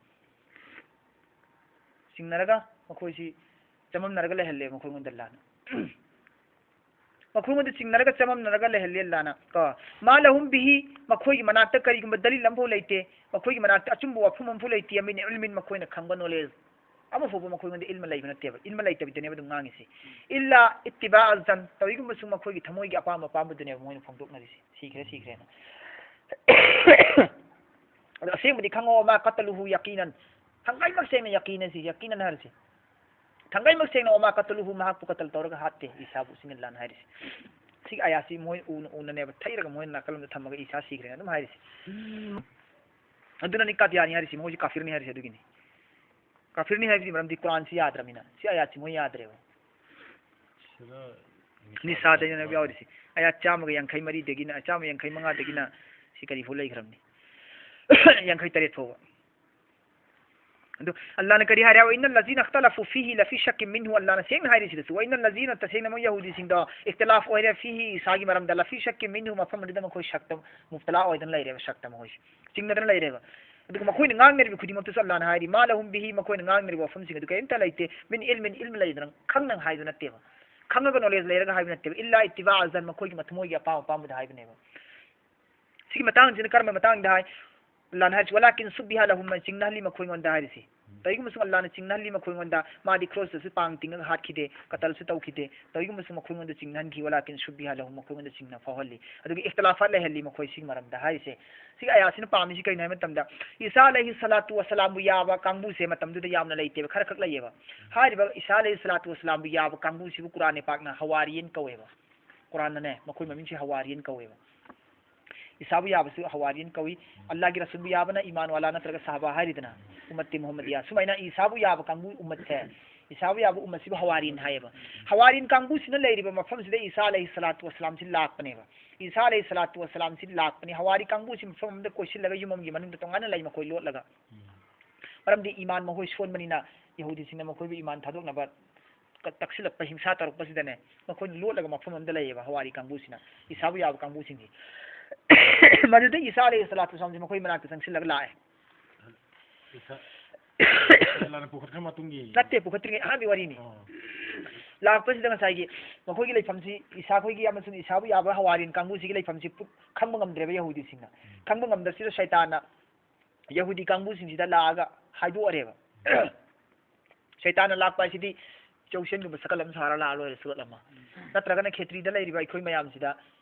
ꯆꯤꯡꯅꯔꯒ ꯃꯈꯣꯏꯁꯤ ꯆꯃꯝꯅꯔꯒ ꯂꯩꯍꯜꯂꯦꯕ ꯃꯈꯣꯏꯉꯣꯟꯗ ꯑꯜꯂꯥꯍꯅ꯫ ꯃꯈꯣꯏꯉꯣꯟꯗ ꯆꯤꯡꯅꯔꯒ ꯆꯃꯝꯅꯔꯒ ꯂꯩꯍꯜꯂꯦ ꯑꯜꯂꯥꯍꯅ꯫ ꯀꯣ, "ꯃꯥ ꯂꯍꯨꯝ ꯕꯤꯍꯤ", ꯃꯈꯣꯏꯒꯤ ꯃꯅꯥꯛꯇ ꯀꯔꯤꯒꯨꯝꯕ ꯗꯂꯤꯜ ꯑꯃꯐꯥꯎ ꯂꯩꯇꯦ, ꯃꯈꯣꯏꯒꯤ ꯃꯅꯥꯛꯇ ꯑꯆꯨꯝꯕ ꯋꯥꯐꯝ ꯑꯃꯐꯥꯎ ꯂꯩꯇꯦ, "ꯃꯤꯟ ꯏꯜꯃꯤꯟ", ꯃꯈꯣꯏꯅ ꯈꯪꯕ ꯅꯣꯂꯦꯖ ꯑꯃꯐꯥꯎꯕ ꯃꯈꯣꯏꯉꯣꯟꯗ ꯏꯜꯃ ꯂꯩꯕ ꯅꯠꯇꯦꯕ, ꯏꯜꯃ ꯂꯩꯇꯕꯤꯗꯅꯦꯕ ꯑꯗꯨꯝ ꯉꯥꯡꯉꯤꯁꯤ꯫ "ꯏꯜꯂꯥ ꯏꯠꯇꯤꯕꯥ ꯑꯜꯖꯟ", ꯇꯧꯏꯒꯨꯝꯕꯁꯨ ꯃꯈꯣꯏꯒꯤ ꯊꯃꯣꯏꯒꯤ ꯑꯄꯥꯝꯕ ꯑꯄꯥꯝꯕꯗꯨꯅꯦꯕ ꯃꯣꯏꯅ ꯐꯣꯡꯗꯣꯛꯅꯔꯤꯁꯤ, ꯁꯤꯈ꯭ꯔꯦ ꯁꯤꯈ꯭ꯔꯦꯅ꯫ ꯑꯗꯣ ꯑꯁꯦꯡꯕꯗꯤ ꯈꯪꯉꯣ, "ꯃꯥ ꯀꯇꯂꯨꯍꯨ ꯌꯥꯀꯤꯅꯟ", ꯊꯥꯡꯒꯩꯃꯛ ꯁꯦꯡꯅ ꯌꯥꯀꯤꯅꯟ ꯁꯤ, ꯌꯥꯀꯤꯅꯟ ꯍꯥꯏꯔꯤꯁꯤ꯫ ꯊꯥꯡꯒꯩꯃꯛ ꯁꯦꯡꯅ "ꯋꯃꯥ ꯀꯇꯂꯨꯍꯨ", ꯃꯍꯥꯛꯄꯨ ꯀꯇꯜ ꯇꯧꯔꯒ ꯍꯥꯠꯇꯦ ꯏꯁꯥꯕꯨ, ꯁꯤꯅꯤ ꯑꯜꯂꯥꯍꯅ ꯍꯥꯏꯔꯤꯁꯤ꯫ ꯁꯤꯒꯤ ꯑꯥꯌꯥꯠꯁꯤ ꯃꯣꯏ ꯎꯅ ꯎꯅꯅꯦꯕ ꯊꯩꯔꯒ ꯃꯣꯏꯅ ꯅꯥꯀꯜ ꯑꯃꯗ ꯊꯝꯃꯒ ꯏꯁꯥ ꯁꯤꯈ꯭ꯔꯦꯅ ꯑꯗꯨꯝ ꯍꯥꯏꯔꯤꯁꯤ꯫ ꯑꯗꯨꯅꯅꯤ ꯀꯥꯗꯤꯌꯥꯅꯤ ꯍꯥꯏꯔꯤꯁꯤ, ꯃꯈꯣꯏꯁꯤ ꯀꯥꯐꯤꯔꯅꯤ ꯍꯥꯏꯔꯤꯁꯤ ꯑꯗꯨꯒꯤꯅꯤ꯫ ꯀꯥꯐꯤꯔꯅꯤ ꯍꯥꯏꯕꯁꯤ ꯃꯔꯝꯗꯤ ꯀꯨꯔꯥꯟꯁꯤ ꯌꯥꯗ꯭ꯔꯃꯤꯅ, ꯁꯤ ꯑꯥꯌꯥꯠꯁꯤ ꯃꯣꯏ ꯌꯥꯗ꯭ꯔꯦꯕ꯫ ꯁꯤꯗ ꯅꯤꯁꯥꯗꯅꯦꯕ ꯌꯥꯎꯔꯤꯁꯤ꯫ ꯑꯥꯌꯥꯠ ꯆꯥꯝꯃꯒ ꯌꯥꯡꯈꯩ ꯃꯔꯤꯗꯒꯤꯅ, ꯆꯥꯝꯃ ꯌꯥꯡꯈꯩ ꯃꯉꯥꯗꯒꯤꯅ ꯁꯤ ꯀꯔꯤ ꯐꯥꯎ ꯂꯩꯈ꯭ꯔꯕꯅꯤ? ꯌꯥꯡꯈꯩ ꯇꯔꯦꯠ ꯐꯥꯎꯕ꯫ ꯑꯗꯨ ꯑꯜꯂꯥꯍꯅ ꯀꯔꯤ ꯍꯥꯏꯔꯦ? "ꯋ ꯏꯟꯅ ꯂꯖꯤꯅ ꯏꯈꯇꯂꯐꯨ ꯐꯤꯍꯤ ꯂꯐꯤ ꯁꯛꯀꯤ ꯃꯤꯟꯍꯨ", ꯑꯜꯂꯥꯍꯅ ꯁꯦꯡꯅ ꯍꯥꯏꯔꯤꯁꯤꯗꯁꯨ, "ꯋ ꯏꯟꯅ ꯂꯖꯤꯅ", ꯇꯁꯦꯡꯅꯃꯛ ꯌꯍꯨꯗꯤꯁꯤꯡꯗꯣ, "ꯏꯈꯇꯂꯥꯐ ꯑꯣꯏꯔꯦ ꯐꯤꯍꯤ", ꯏꯁꯥꯒꯤ ꯃꯔꯝꯗ, "ꯂꯐꯤ ꯁꯛꯀꯤ ꯃꯤꯟꯍꯨ", ꯃꯐꯝ ꯑꯗꯨꯗ ꯃꯈꯣꯏ ꯁꯛꯇ ꯃꯨꯕꯇꯂꯥ ꯑꯣꯏꯗꯅ ꯂꯩꯔꯦꯕ, ꯁꯛꯇ ꯃꯈꯣꯏꯁꯦ ꯆꯤꯡꯅꯗꯅ ꯂꯩꯔꯦꯕ꯫ ꯑꯗꯨꯒ ꯃꯈꯣꯏꯅ ꯉꯥꯡꯅꯔꯤꯕ ꯈꯨꯗꯤꯡꯃꯛꯇꯁꯨ ꯑꯜꯂꯥꯍꯅ ꯍꯥꯏꯔꯤ, "ꯃꯥ ꯂꯍꯨꯝ ꯕꯤꯍꯤ", ꯃꯈꯣꯏꯅ ꯉꯥꯡꯅꯔꯤꯕ ꯋꯥꯐꯝꯁꯤꯡ ꯑꯗꯨ ꯀꯔꯤꯝꯇ ꯂꯩꯇꯦ, "ꯃꯤꯟ ꯏꯜꯃꯤꯟ", ꯏꯜꯃ ꯂꯩꯗꯅ ꯈꯪꯅ ꯍꯥꯏꯗꯨ ꯅꯠꯇꯦꯕ꯫ ꯈꯪꯉꯒ knowledge ꯂꯩꯔꯒ ꯍꯥꯏꯕ ꯅꯠꯇꯦꯕ꯫ "ꯏꯜꯂꯥ ꯏꯠꯇꯤꯕꯥ ꯑꯜ ꯖꯟ", ꯃꯈꯣꯏꯒꯤ ꯃꯊꯃꯣꯏꯒꯤ ꯑꯄꯥꯝ ꯑꯄꯥꯝꯕꯗ ꯍꯥꯏꯕꯅꯦꯕ꯫ ꯁꯤꯒꯤ ꯃꯇꯥꯡꯁꯤꯅ ꯀꯔꯝꯕ ꯃꯇꯥꯡꯗ ꯍꯥꯏ? ꯑꯜꯂꯥꯅ ꯍꯥꯏꯔꯤꯁꯤ, "ꯋꯂꯥꯀꯤꯟ ꯁꯨꯕꯤꯍꯥ ꯂꯍꯨꯝ", ꯆꯤꯡꯅꯍꯜꯂꯤ ꯃꯈꯣꯏꯉꯣꯟꯗ ꯍꯥꯏꯔꯤꯁꯤ꯫ ꯀꯔꯤꯒꯨꯝꯕꯁꯨ ꯑꯜꯂꯥꯅ ꯆꯤꯡꯅꯍꯜꯂꯤ ꯃꯈꯣꯏꯉꯣꯟꯗ, ꯃꯥꯗꯤ ꯀ꯭ꯔꯣꯁꯇꯁꯨ ꯄꯥꯡ ꯇꯤꯡꯉꯒ ꯍꯥꯠꯈꯤꯗꯦ, ꯀꯇꯜꯁꯨ ꯇꯧꯈꯤꯗꯦ꯫ ꯀꯔꯤꯒꯨꯝꯕꯁꯨ ꯃꯈꯣꯏꯉꯣꯟꯗ ꯆꯤꯡꯅꯍꯟꯈꯤ, "ꯋꯂꯥꯀꯤꯟ ꯁꯨꯕꯤꯍꯥ ꯂꯍꯨꯝ", ꯃꯈꯣꯏꯉꯣꯟꯗ ꯆꯤꯡꯅ ꯐꯥꯎꯍꯜꯂꯤ꯫ ꯑꯗꯨꯒꯤ ꯏꯈꯇꯤꯂꯥꯐꯥꯠ ꯂꯩꯍꯜꯂꯤ ꯃꯈꯣꯏ ꯁꯤꯒꯤ ꯃꯔꯝꯗ ꯍꯥꯏꯔꯤꯁꯦ꯫ ꯁꯤꯒꯤ ꯑꯌꯥꯁꯤꯅ ꯄꯥꯝꯃꯤꯁꯤ ꯀꯩꯅꯣ ꯍꯥꯏꯕ ꯃꯇꯝꯗ, ꯏꯁꯥ ꯑꯂꯩꯍꯤ ꯁꯂꯥꯇꯨ ꯋꯁꯂꯥꯝꯕꯨ ꯌꯥꯕ ꯀꯥꯡꯕꯨꯁꯦ ꯃꯇꯝꯗꯨꯗ ꯌꯥꯝꯅ ꯂꯩꯇꯦꯕ, ꯈꯔ ꯈꯛ ꯂꯩꯌꯦꯕ꯫ ꯍꯥꯏꯔꯤꯕ ꯏꯁꯥ ꯑꯂꯩꯍꯤ ꯁꯂꯥꯇꯨ ꯋꯁꯂꯥꯝꯕꯨ ꯌꯥꯕ ꯀꯥꯡꯕꯨꯁꯤꯕꯨ ꯀꯨꯔꯥꯟ ꯄꯥꯛꯅ ꯍꯋꯥꯔꯤꯌꯟ ꯀꯧꯋꯦꯕ꯫ ꯀꯨꯔꯥꯟꯅꯅꯦ ꯃꯈꯣꯏ ꯃꯃꯤꯡꯁꯤ ꯍꯋꯥꯔꯤꯌꯟ ꯀꯧꯋꯦꯕ꯫ ꯏꯁꯥꯕꯨ ꯌꯥꯕꯁꯨ ꯍꯋꯥꯔꯤꯌꯟ ꯀꯧꯏ꯫ ꯑꯜꯂꯥꯍꯒꯤ ꯔꯁꯨꯜꯕꯨ ꯌꯥꯕꯅ ꯏꯃꯥꯟ ꯋꯥꯂꯥ ꯅꯠꯇ꯭ꯔꯒ ꯁꯍꯥꯕꯥ ꯍꯥꯏꯔꯤꯗꯅ, ꯎꯝꯃꯠꯇꯤ ꯃꯨꯍꯝꯃꯗꯤꯌꯥ꯫ ꯁꯨꯃꯥꯏꯅ ꯏꯁꯥꯕꯨ ꯌꯥꯕ ꯀꯥꯡꯕꯨ ꯎꯝꯃꯠꯁꯦ, ꯏꯁꯥꯕꯨ ꯌꯥꯕ ꯎꯝꯃꯠꯁꯤꯕꯨ ꯍꯋꯥꯔꯤꯌꯟ ꯍꯥꯏꯌꯦꯕ꯫ ꯍꯋꯥꯔꯤꯌꯟ ꯀꯥꯡꯕꯨꯁꯤꯅ ꯂꯩꯔꯤꯕ ꯃꯐꯝꯁꯤꯗ ꯏꯁꯥ ꯑꯂꯩꯍꯤ ꯁꯂꯥꯇꯨ ꯋꯁꯂꯥꯝꯁꯤ ꯂꯥꯛꯄꯅꯦꯕ꯫ ꯏꯁꯥ ꯑꯂꯩꯍꯤ ꯁꯂꯥꯇꯨ ꯋꯁꯂꯥꯝꯁꯤ ꯂꯥꯛꯄꯅꯤ꯫ ꯍꯋꯥꯔꯤ ꯀꯥꯡꯕꯨꯁꯤ ꯃꯐꯝ ꯑꯃꯗ ꯀꯣꯏꯁꯤꯜꯂꯒ ꯌꯨꯝ ꯑꯃꯒꯤ ꯃꯅꯨꯡꯗ ꯇꯣꯉꯥꯟꯅ ꯂꯩ ꯃꯈꯣꯏ ꯂꯣꯠꯂꯒ꯫ ꯃꯔꯝꯗꯤ ꯏꯃꯥꯟ ꯃꯈꯣꯏ ꯁꯣꯟꯕꯅꯤꯅ ꯌꯍꯨꯗꯤꯁꯤꯡꯅ ꯃꯈꯣꯏꯕꯨ ꯏꯃꯥꯟ ꯊꯥꯗꯣꯛꯅꯕ ꯀ-, ꯇꯛꯁꯤꯜꯂꯛꯄ ꯍꯤꯡꯁꯥ ꯇꯧꯔꯛꯄꯁꯤꯗꯅꯦ ꯃꯈꯣꯏꯅ ꯂꯣꯠꯂꯒ ꯃꯐꯝ ꯑꯃꯗ ꯂꯩꯌꯦꯕ ꯍꯋꯥꯔꯤ ꯀꯥꯡꯕꯨꯁꯤꯅ, ꯏꯁꯥꯕꯨ ꯌꯥꯕ ꯀꯥꯡꯕꯨꯁꯤꯡꯁꯤ꯫ ꯃꯗꯨꯗ ꯏꯁꯥ ꯑꯂꯩꯍꯤ ꯁꯂꯥꯇꯨ ꯋꯁꯂꯥꯝꯁꯤ ꯃꯈꯣꯏ ꯃꯅꯥꯛꯇ ꯆꯪꯁꯤꯜꯂꯒ ꯂꯥꯛꯑꯦ꯫ ꯏꯁꯥ, ꯏꯁꯥꯅ ꯄꯨꯈꯠꯈ꯭ꯔ ꯃꯇꯨꯡꯒꯤ? ꯅꯠꯇꯦ, ꯄꯨꯈꯠꯇ꯭ꯔꯤꯉꯩ ꯑꯍꯥꯟꯕꯒꯤ ꯋꯥꯔꯤꯅꯤ꯫ ꯑꯣ꯫ ꯂꯥꯛꯄꯁꯤꯗ ꯉꯁꯥꯏꯒꯤ ꯃꯈꯣꯏꯒꯤ ꯂꯩꯐꯝꯁꯤ, ꯏꯁꯥ ꯈꯣꯏꯒꯤ ꯑꯃꯁꯨꯡ ꯏꯁꯥꯕꯨ ꯌꯥꯕ ꯍꯋꯥꯔꯤꯌꯟ ꯀꯥꯡꯕꯨꯁꯤꯒꯤ ꯂꯩꯐꯝꯁꯤ ꯄꯨ-, ꯈꯪꯕ ꯉꯝꯗ꯭ꯔꯦꯕ ꯌꯍꯨꯗꯤꯁꯤꯡꯅ꯫ ꯎꯝ꯫ ꯈꯪꯕ ꯉꯝꯗꯕꯁꯤꯗ ꯁꯩꯇꯥꯟꯅ ꯌꯍꯨꯗꯤ ꯀꯥꯡꯕꯨꯁꯤꯡꯁꯤꯗ ꯂꯥꯛꯑꯒ ꯍꯥꯏꯗꯣꯛꯑꯔꯦꯕ꯫ ꯁꯩꯇꯥꯟꯅ ꯂꯥꯛꯄ ꯍꯥꯏꯁꯤꯗꯤ ꯆꯧꯁꯤꯟꯒꯨꯝꯕ ꯁꯀꯜ ꯑꯃ ꯁꯥꯔ ꯂꯥꯛꯑ ꯂꯣꯏꯔꯦ, ꯁꯨꯔꯠ ꯑꯃ꯫ ꯅꯠꯇ꯭ꯔꯒꯅ ꯈꯦꯇ꯭ꯔꯤꯗ ꯂꯩꯔꯤꯕ ꯑꯩꯈꯣꯏ ꯃꯌꯥꯝꯁꯤꯗ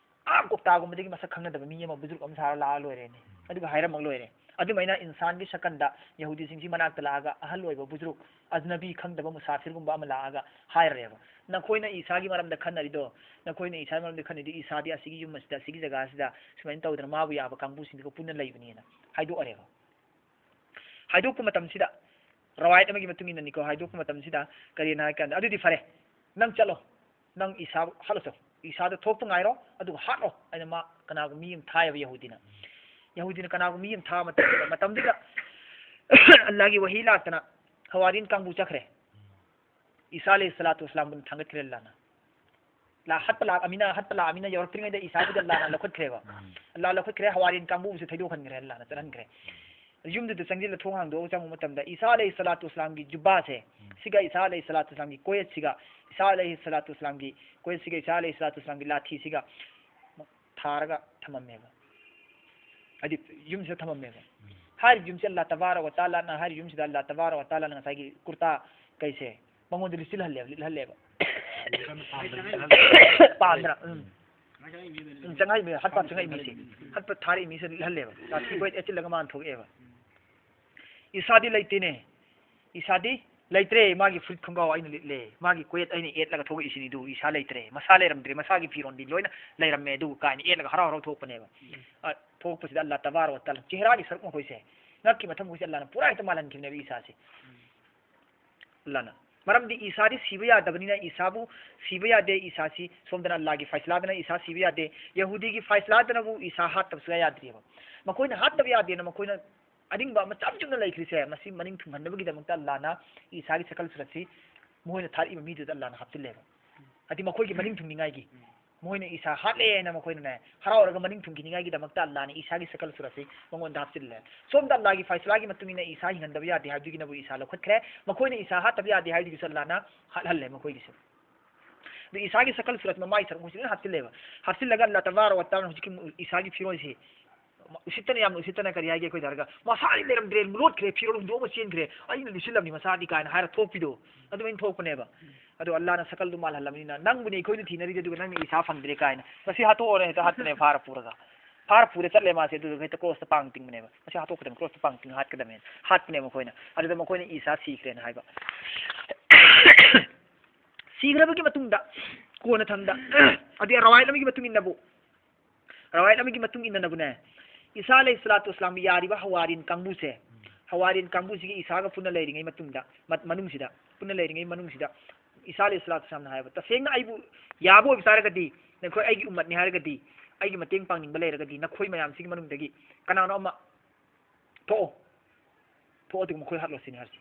ꯑꯥ ꯀꯣꯛꯇꯥꯒꯨꯝꯕꯗꯒꯤ ꯃꯁꯛ ꯈꯪꯅꯗꯕ ꯃꯤ ꯑꯃ ꯕꯨꯖꯨꯔꯨꯛ ꯑꯃ ꯁꯥꯔ ꯂꯥꯛꯑ ꯂꯣꯏꯔꯦꯅꯦ꯫ ꯑꯗꯨꯒ ꯍꯥꯏꯔꯝꯃꯛ ꯂꯣꯏꯔꯦ꯫ ꯑꯗꯨꯃꯥꯏꯅ ꯏꯟꯁꯥꯟꯒꯤ ꯁꯀꯟꯗ ꯌꯍꯨꯗꯤꯁꯤꯡꯁꯤ ꯃꯅꯥꯛꯇ ꯂꯥꯛꯑꯒ ꯑꯍꯜ ꯑꯣꯏꯕ ꯕꯨꯖꯨꯔꯨꯛ, ꯑꯖꯅꯕꯤ, ꯈꯪꯗꯕ ꯃꯨꯁꯥꯐꯤꯔꯒꯨꯝꯕ ꯑꯃ ꯂꯥꯛꯑꯒ ꯍꯥꯏꯔꯦꯕ, "ꯅꯈꯣꯏꯅ ꯏꯁꯥꯒꯤ ꯃꯔꯝꯗ ꯈꯟꯅꯔꯤꯗꯣ, ꯅꯈꯣꯏꯅ ꯏꯁꯥꯒꯤ ꯃꯔꯝꯗ ꯈꯟꯅꯔꯤꯗꯣ, ꯏꯁꯥꯗꯤ ꯑꯁꯤꯒꯤ ꯌꯨꯝ ꯑꯁꯤꯗ, ꯑꯁꯤꯒꯤ ꯖꯒꯥ ꯑꯁꯤꯗ ꯁꯨꯃꯥꯏꯅ ꯇꯧꯗꯅ ꯃꯥꯕꯨ ꯌꯥꯕ ꯀꯥꯡꯕꯨꯁꯤꯡꯗꯨꯒ ꯄꯨꯟꯅ ꯂꯩꯕꯅꯦꯅ" ꯍꯥꯏꯗꯣꯛꯑꯔꯦꯕ꯫ ꯍꯥꯏꯗꯣꯛꯄ ꯃꯇꯝꯁꯤꯗ, ꯔꯋꯥꯌꯠ ꯑꯃꯒꯤ ꯃꯇꯨꯡ ꯏꯟꯅꯅꯤꯀꯣ, ꯍꯥꯏꯗꯣꯛꯄ ꯃꯇꯝꯁꯤꯗ ꯀꯔꯤꯅ ꯍꯥꯏ ꯀꯥꯟꯗ, "ꯑꯗꯨꯗꯤ ꯐꯔꯦ, ꯅꯪ ꯆꯠꯂꯣ, ꯅꯪ ꯏꯁꯥ ꯍꯥꯠꯂꯣ ꯆꯠꯂꯣ, ꯏꯁꯥꯗ ꯊꯣꯛꯄ ꯉꯥꯏꯔꯣ, ꯑꯗꯨꯒ ꯍꯥꯠꯂꯣ" ꯍꯥꯏꯅ ꯃꯥ ꯀꯅꯥꯒꯨꯝꯕ ꯃꯤ ꯑꯃ ꯊꯥꯏꯑꯕ ꯌꯍꯨꯗꯤꯅ꯫ ꯌꯍꯨꯗꯤꯅ ꯀꯅꯥꯒꯨꯝꯕ ꯃꯤ ꯑꯃ ꯊꯥꯕ ꯃꯇꯝꯗ, ꯃꯇꯝꯗꯨꯗ ꯑꯜꯂꯥꯍꯒꯤ ꯋꯥꯍꯤ ꯂꯥꯛꯇꯅ ꯍꯋꯥꯔꯤꯌꯟ ꯀꯥꯡꯕꯨ ꯆꯠꯈ꯭ꯔꯦ꯫ ꯏꯁꯥ ꯑꯂꯩꯍꯤ ꯁꯂꯥꯇꯨ ꯋꯁꯂꯥꯝꯕꯨ ꯊꯥꯡꯒꯠꯈ꯭ꯔꯦ ꯑꯜꯂꯥꯍꯅ꯫ ꯂꯥ-, ꯍꯠꯄ ꯂꯥꯛ ꯑꯃꯤꯅ, ꯍꯠꯄ ꯂꯥꯛ ꯑꯃꯤꯅ ꯌꯧꯔꯛꯇ꯭ꯔꯤꯉꯩꯗ ꯏꯁꯥꯕꯨꯗꯤ ꯑꯜꯂꯥꯍꯅ ꯂꯧꯈꯠꯈ꯭ꯔꯦꯕ꯫ ꯎꯝ꯫ ꯑꯜꯂꯥꯍ ꯂꯧꯈꯠꯈ꯭ꯔꯦ, ꯍꯋꯥꯔꯤꯌꯟ ꯀꯥꯡꯕꯨꯕꯨꯁꯨ ꯊꯩꯗꯣꯛꯍꯟꯈ꯭ꯔꯦ, ꯑꯜꯂꯥꯍꯅ ꯆꯠꯍꯟꯈ꯭ꯔꯦ꯫ ꯌꯨꯝꯗꯨꯗ ꯆꯪꯁꯤꯜꯂ ꯊꯣꯡ ꯍꯥꯡꯗꯣꯛꯑꯒ ꯆꯪꯕ ꯃꯇꯝꯗ ꯏꯁꯥ ꯑꯂꯩꯍꯤ ꯁꯂꯥꯇꯨ ꯋꯥꯁꯂꯥꯝꯒꯤ ꯖꯨꯕꯥꯁꯦ, ꯁꯤꯒ ꯏꯁꯥ ꯑꯂꯩꯍꯤ ꯁꯂꯥꯇꯨ ꯋꯥꯁꯂꯥꯝꯒꯤ ꯀꯣꯌꯦꯠꯁꯤꯒ, ꯏꯁꯥ ꯑꯂꯩꯍꯤ ꯁꯂꯥꯇꯨ ꯋꯥꯁꯂꯥꯝꯒꯤ ꯀꯣꯌꯦꯠꯁꯤꯒ ꯏꯁꯥ ꯑꯂꯩꯍꯤ ꯁꯂꯥꯇꯨ ꯋꯥꯁꯂꯥꯝꯒꯤ ꯂꯥꯊꯤꯁꯤꯒ ꯊꯥꯔꯒ ꯊꯝꯃꯝꯃꯦꯕ꯫ ꯍꯥꯏꯗꯤ ꯌꯨꯝꯁꯤꯗ ꯊꯝꯃꯝꯃꯦꯕ꯫ ꯍꯥꯏꯔꯤꯕ ꯌꯨꯝꯁꯦ ꯑꯜꯂꯥ ꯇꯕꯥꯔꯛ ꯋ ꯇꯥꯂꯥꯅ, ꯍꯥꯏꯔꯤꯕ ꯌꯨꯝꯁꯤꯗ ꯑꯜꯂꯥ ꯇꯕꯥꯔꯛ ꯋ ꯇꯥꯂꯥꯅ ꯉꯁꯥꯏꯒꯤ ꯀꯨꯔꯇꯥ ꯀꯩꯁꯦ ꯃꯉꯣꯟꯗ ꯂꯤꯠꯁꯤꯜꯍꯜꯂꯦꯕ, ꯂꯤꯠꯍꯜꯂꯦꯕ꯫ ꯄꯥꯝꯗꯅ, ꯎꯝ꯫ ꯎꯝ, ꯆꯪꯉꯛꯏ ꯃꯤ, ꯍꯥꯠꯄ ꯆꯪꯉꯛꯏ ꯃꯤꯁꯦ, ꯍꯥꯠꯄ ꯊꯥꯔꯛꯏ ꯃꯤꯁꯦ ꯂꯤꯠꯍꯜꯂꯦꯕ꯫ ꯂꯥꯊꯤ ꯀꯣꯏ ꯑꯦꯠꯁꯤꯜꯂꯒ ꯃꯥꯅ ꯊꯣꯛꯂꯛꯑꯦꯕ꯫ ꯏꯁꯥꯗꯤ ꯂꯩꯇꯦꯅꯦ꯫ ꯏꯁꯥꯗꯤ ꯂꯩꯇ꯭ꯔꯦ꯫ ꯃꯥꯒꯤ ꯐꯨꯔꯤꯠ ꯈꯣꯡꯒ꯭ꯔꯥꯎ ꯑꯩꯅ ꯂꯤꯠꯂꯦ꯫ ꯃꯥꯒꯤ ꯀꯣꯌꯦꯠ ꯑꯩꯅ ꯑꯦꯠꯂꯒ ꯊꯣꯛꯂꯛꯏꯁꯤꯅꯤ꯫ ꯑꯗꯨ ꯏꯁꯥ ꯂꯩꯇ꯭ꯔꯦ꯫ ꯃꯁꯥ ꯂꯩꯔꯝꯗ꯭ꯔꯦ꯫ ꯃꯁꯥꯒꯤ ꯐꯤꯔꯣꯟꯗꯤ ꯂꯣꯏꯅ ꯂꯩꯔꯝꯃꯦ꯫ ꯑꯗꯨ ꯀꯥꯏꯅ ꯑꯦꯠꯂꯒ ꯍꯔꯥꯎ ꯍꯔꯥꯎ ꯊꯣꯛꯄꯅꯦꯕ꯫ ꯑ, ꯊꯣꯛꯂꯛꯄꯁꯤꯗ ꯑꯜꯂꯥ ꯇꯕꯥꯔꯛ ꯋ ꯇꯥꯂꯥ ꯆꯦꯍꯔꯥꯒꯤ ꯁꯔꯨꯛ ꯃꯈꯣꯏꯁꯦ, ꯉꯛꯀꯤ ꯃꯊꯪ ꯃꯈꯣꯏꯁꯦ ꯑꯜꯂꯥꯅ ꯄꯨꯔꯥ ꯍꯦꯛꯇ ꯃꯥꯜꯍꯟꯈꯤꯕꯅꯦꯕ ꯏꯁꯥꯁꯦ꯫ ꯑꯜꯂꯥꯅ꯫ ꯃꯔꯝꯗꯤ ꯏꯁꯥꯗꯤ ꯁꯤꯕ ꯌꯥꯗꯕꯅꯤꯅ ꯏꯁꯥꯕꯨ ꯁꯤꯕ ꯌꯥꯗꯦ꯫ ꯏꯁꯥꯁꯤ ꯁꯣꯝꯗꯅ ꯑꯜꯂꯥꯒꯤ ꯐꯩꯁꯂꯥꯗꯅ ꯏꯁꯥ ꯁꯤꯕ ꯌꯥꯗꯦ꯫ ꯌꯍꯨꯗꯤꯒꯤ ꯐꯩꯁꯂꯥꯗꯅꯕꯨ ꯏꯁꯥ ꯍꯥꯠꯇꯕ ꯁꯨꯡꯌꯥ ꯌꯥꯗ꯭ꯔꯤꯑꯕ꯫ ꯃꯈꯣꯏꯅ ꯍꯥꯠꯇꯕ ꯌꯥꯗꯦꯅ ꯃꯈꯣꯏꯅ ꯑꯔꯤꯡꯕ ꯑꯃ ꯆꯝ ꯆꯨꯝꯅ ꯂꯩꯈ꯭ꯔꯤꯁꯦ, ꯃꯁꯤ ꯃꯅꯤꯡ ꯊꯨꯡꯍꯟꯅꯕꯒꯤꯗꯃꯛꯇ ꯑꯜꯂꯥꯅ ꯏꯁꯥꯒꯤ ꯁꯀꯜ ꯁꯨꯔꯠꯁꯤ ꯃꯈꯣꯏꯅ ꯊꯥꯔꯛꯏꯕ ꯃꯤꯗꯨꯗ ꯑꯜꯂꯥꯅ ꯍꯥꯞꯆꯤꯜꯂꯦꯕ꯫ ꯍꯥꯏꯗꯤ ꯃꯈꯣꯏꯒꯤ ꯃꯅꯤꯡ ꯊꯨꯡꯅꯤꯡꯉꯥꯏꯒꯤ꯫ ꯃꯣꯏꯅ ꯏꯁꯥ ꯍꯥꯠꯂꯦꯅ ꯃꯈꯣꯏꯅꯅꯦ ꯍꯔꯥꯎꯔꯒ ꯃꯅꯤꯡ ꯊꯨꯡꯈꯤꯅꯤꯡꯉꯥꯏꯒꯤꯗꯃꯛꯇ ꯑꯜꯂꯥꯅ ꯏꯁꯥꯒꯤ ꯁꯀꯜ ꯁꯨꯔꯠꯁꯤ ꯃꯉꯣꯟꯗ ꯍꯥꯞꯆꯤꯜꯂꯦ꯫ ꯁꯣꯝꯗ ꯑꯜꯂꯥꯒꯤ ꯐꯩꯁꯂꯥꯒꯤ ꯃꯇꯨꯡ ꯏꯟꯅ ꯏꯁꯥ ꯍꯤꯡꯍꯟꯗꯕ ꯌꯥꯗꯦ ꯍꯥꯏꯕꯗꯨꯒꯤꯅꯕꯨ ꯏꯁꯥ ꯂꯧꯈꯠꯈ꯭ꯔꯦ꯫ ꯃꯈꯣꯏꯅ ꯏꯁꯥ ꯍꯥꯠꯇꯕ ꯌꯥꯗꯦ ꯍꯥꯏꯕꯗꯨꯒꯤꯁꯨ ꯑꯜꯂꯥꯅ ꯍꯥꯠꯍꯜꯂꯦ ꯃꯈꯣꯏꯒꯤꯁꯨ꯫ ꯑꯗꯨ ꯏꯁꯥꯒꯤ ꯁꯀꯜ ꯁꯨꯔꯠ ꯃꯃꯥꯏ ꯁꯔꯨꯛ ꯃꯈꯣꯏꯁꯤ ꯂꯣꯏꯅ ꯍꯥꯞꯆꯤꯜꯂꯦꯕ꯫ ꯍꯥꯞꯆꯤꯜꯂꯒ ꯑꯜꯂꯥ ꯇꯕꯥꯔꯛ ꯋ ꯇꯥꯂꯥꯅ ꯍꯧꯖꯤꯛꯀꯤ ꯏꯁꯥꯒꯤ ꯐꯤꯔꯣꯜꯁꯤ ꯎꯁꯤꯠꯇꯅ, ꯌꯥꯝꯅ ꯎꯁꯤꯠꯇꯅ ꯀꯔꯤ ꯍꯥꯏꯒꯦ ꯑꯩꯈꯣꯏꯗ ꯍꯥꯏꯔꯒ, "ꯃꯁꯥꯗꯤ ꯂꯩꯔꯝꯗ꯭ꯔꯦ, ꯂꯣꯠꯈ꯭ꯔꯦ, ꯐꯤꯔꯣꯜ ꯍꯨꯟꯗꯣꯛꯑꯒ ꯆꯦꯟꯈ꯭ꯔꯦ, ꯑꯩꯅ ꯂꯤꯠꯁꯤꯜꯂꯝꯃꯤ ꯃꯁꯥꯗꯤ" ꯀꯥꯏꯅ ꯍꯥꯏꯔ ꯊꯣꯛꯄꯤꯗꯣ, ꯑꯗꯨꯃꯥꯏꯅ ꯊꯣꯛꯄꯅꯦꯕ꯫ ꯑꯗꯣ ꯑꯜꯂꯥꯅ ꯁꯀꯜꯗꯨ ꯃꯥꯜꯍꯜꯂꯕꯅꯤꯅ, "ꯅꯪꯕꯨꯅꯦ ꯑꯩꯈꯣꯏꯅ ꯊꯤꯅꯔꯤꯗꯤ, ꯑꯗꯨꯒ ꯅꯪꯅ ꯏꯁꯥ ꯐꯪꯗ꯭ꯔꯦ" ꯀꯥꯏꯅ, "ꯃꯁꯤ ꯍꯥꯠꯇꯣꯛꯑꯣꯅ" ꯍꯦꯛꯇ ꯍꯥꯠꯄꯅꯦ, ꯐꯥꯔ ꯄꯨꯔꯒ꯫ ꯐꯥꯔ ꯄꯨꯔ ꯆꯠꯂꯦ ꯃꯥꯁꯦ, ꯑꯗꯨꯗꯨꯒ ꯍꯦꯛꯇ ꯀ꯭ꯔꯣꯁꯇ ꯄꯥꯡ ꯇꯤꯡꯕꯅꯦꯕ꯫ "ꯃꯁꯤ ꯍꯥꯠꯇꯣꯛꯀꯗꯕꯅꯤ, ꯀ꯭ꯔꯣꯁꯇ ꯄꯥꯡ ꯇꯤꯡ ꯍꯥꯠꯀꯗꯕꯅꯦꯅ" ꯍꯥꯠꯄꯅꯦ ꯃꯈꯣꯏꯅ꯫ ꯑꯗꯨꯗ ꯃꯈꯣꯏꯅ ꯏꯁꯥ ꯁꯤꯈ꯭ꯔꯦꯅ ꯍꯥꯏꯕ꯫ ꯁꯤꯈ꯭ꯔꯕꯒꯤ ꯃꯇꯨꯡꯗ ꯀꯣꯟꯅꯊꯪꯗ, ꯑꯗꯨꯗꯤ ꯔꯋꯥꯌꯠ ꯑꯃꯒꯤ ꯃꯇꯨꯡ ꯏꯟꯅꯕꯨ, ꯔꯋꯥꯌꯠ ꯑꯃꯒꯤ ꯃꯇꯨꯡ ꯏꯟꯅꯅꯕꯨꯅꯦ, ꯏꯁꯥ ꯑꯂꯩꯍꯤ ꯁꯂꯥꯇꯨ ꯋꯥꯁꯂꯥꯝ ꯌꯥꯔꯤꯕ ꯍꯋꯥꯔꯤꯟ ꯀꯥꯡꯕꯨꯁꯦ, ꯍꯋꯥꯔꯤꯟ ꯀꯥꯡꯕꯨꯁꯤꯒꯤ ꯏꯁꯥꯒ ꯄꯨꯟꯅ ꯂꯩꯔꯤꯉꯩ ꯃꯇꯨꯡꯗ, ꯃ-, ꯃꯅꯨꯡꯁꯤꯗ, ꯄꯨꯟꯅ ꯂꯩꯔꯤꯉꯩ ꯃꯅꯨꯡꯁꯤꯗ, ꯏꯁꯥ ꯑꯂꯩꯍꯤ ꯁꯂꯥꯇꯨ ꯋꯥꯁꯂꯥꯝꯅ ꯍꯥꯏꯕ, "ꯇꯁꯦꯡꯅ ꯑꯩꯕꯨ ꯌꯥꯕ ꯑꯣꯏꯕ ꯇꯥꯔꯒꯗꯤ, ꯅꯈꯣꯏ ꯑꯩꯒꯤ ꯎꯝꯃꯠꯅꯤ ꯍꯥꯏꯔꯒꯗꯤ, ꯑꯩꯒꯤ ꯃꯇꯦꯡ ꯄꯥꯡꯅꯤꯡꯕ ꯂꯩꯔꯒꯗꯤ, ꯅꯈꯣꯏ ꯃꯌꯥꯝꯁꯤꯒꯤ ꯃꯅꯨꯡꯗꯒꯤ ꯀꯅꯥꯅꯣ ꯑꯃ ꯊꯣꯛꯑꯣ, ꯊꯣꯛꯑꯣ, ꯑꯗꯨꯒ ꯃꯈꯣꯏ ꯍꯥꯠꯂꯣ" ꯁꯤꯅꯤ ꯍꯥꯏꯔꯤꯁꯤ꯫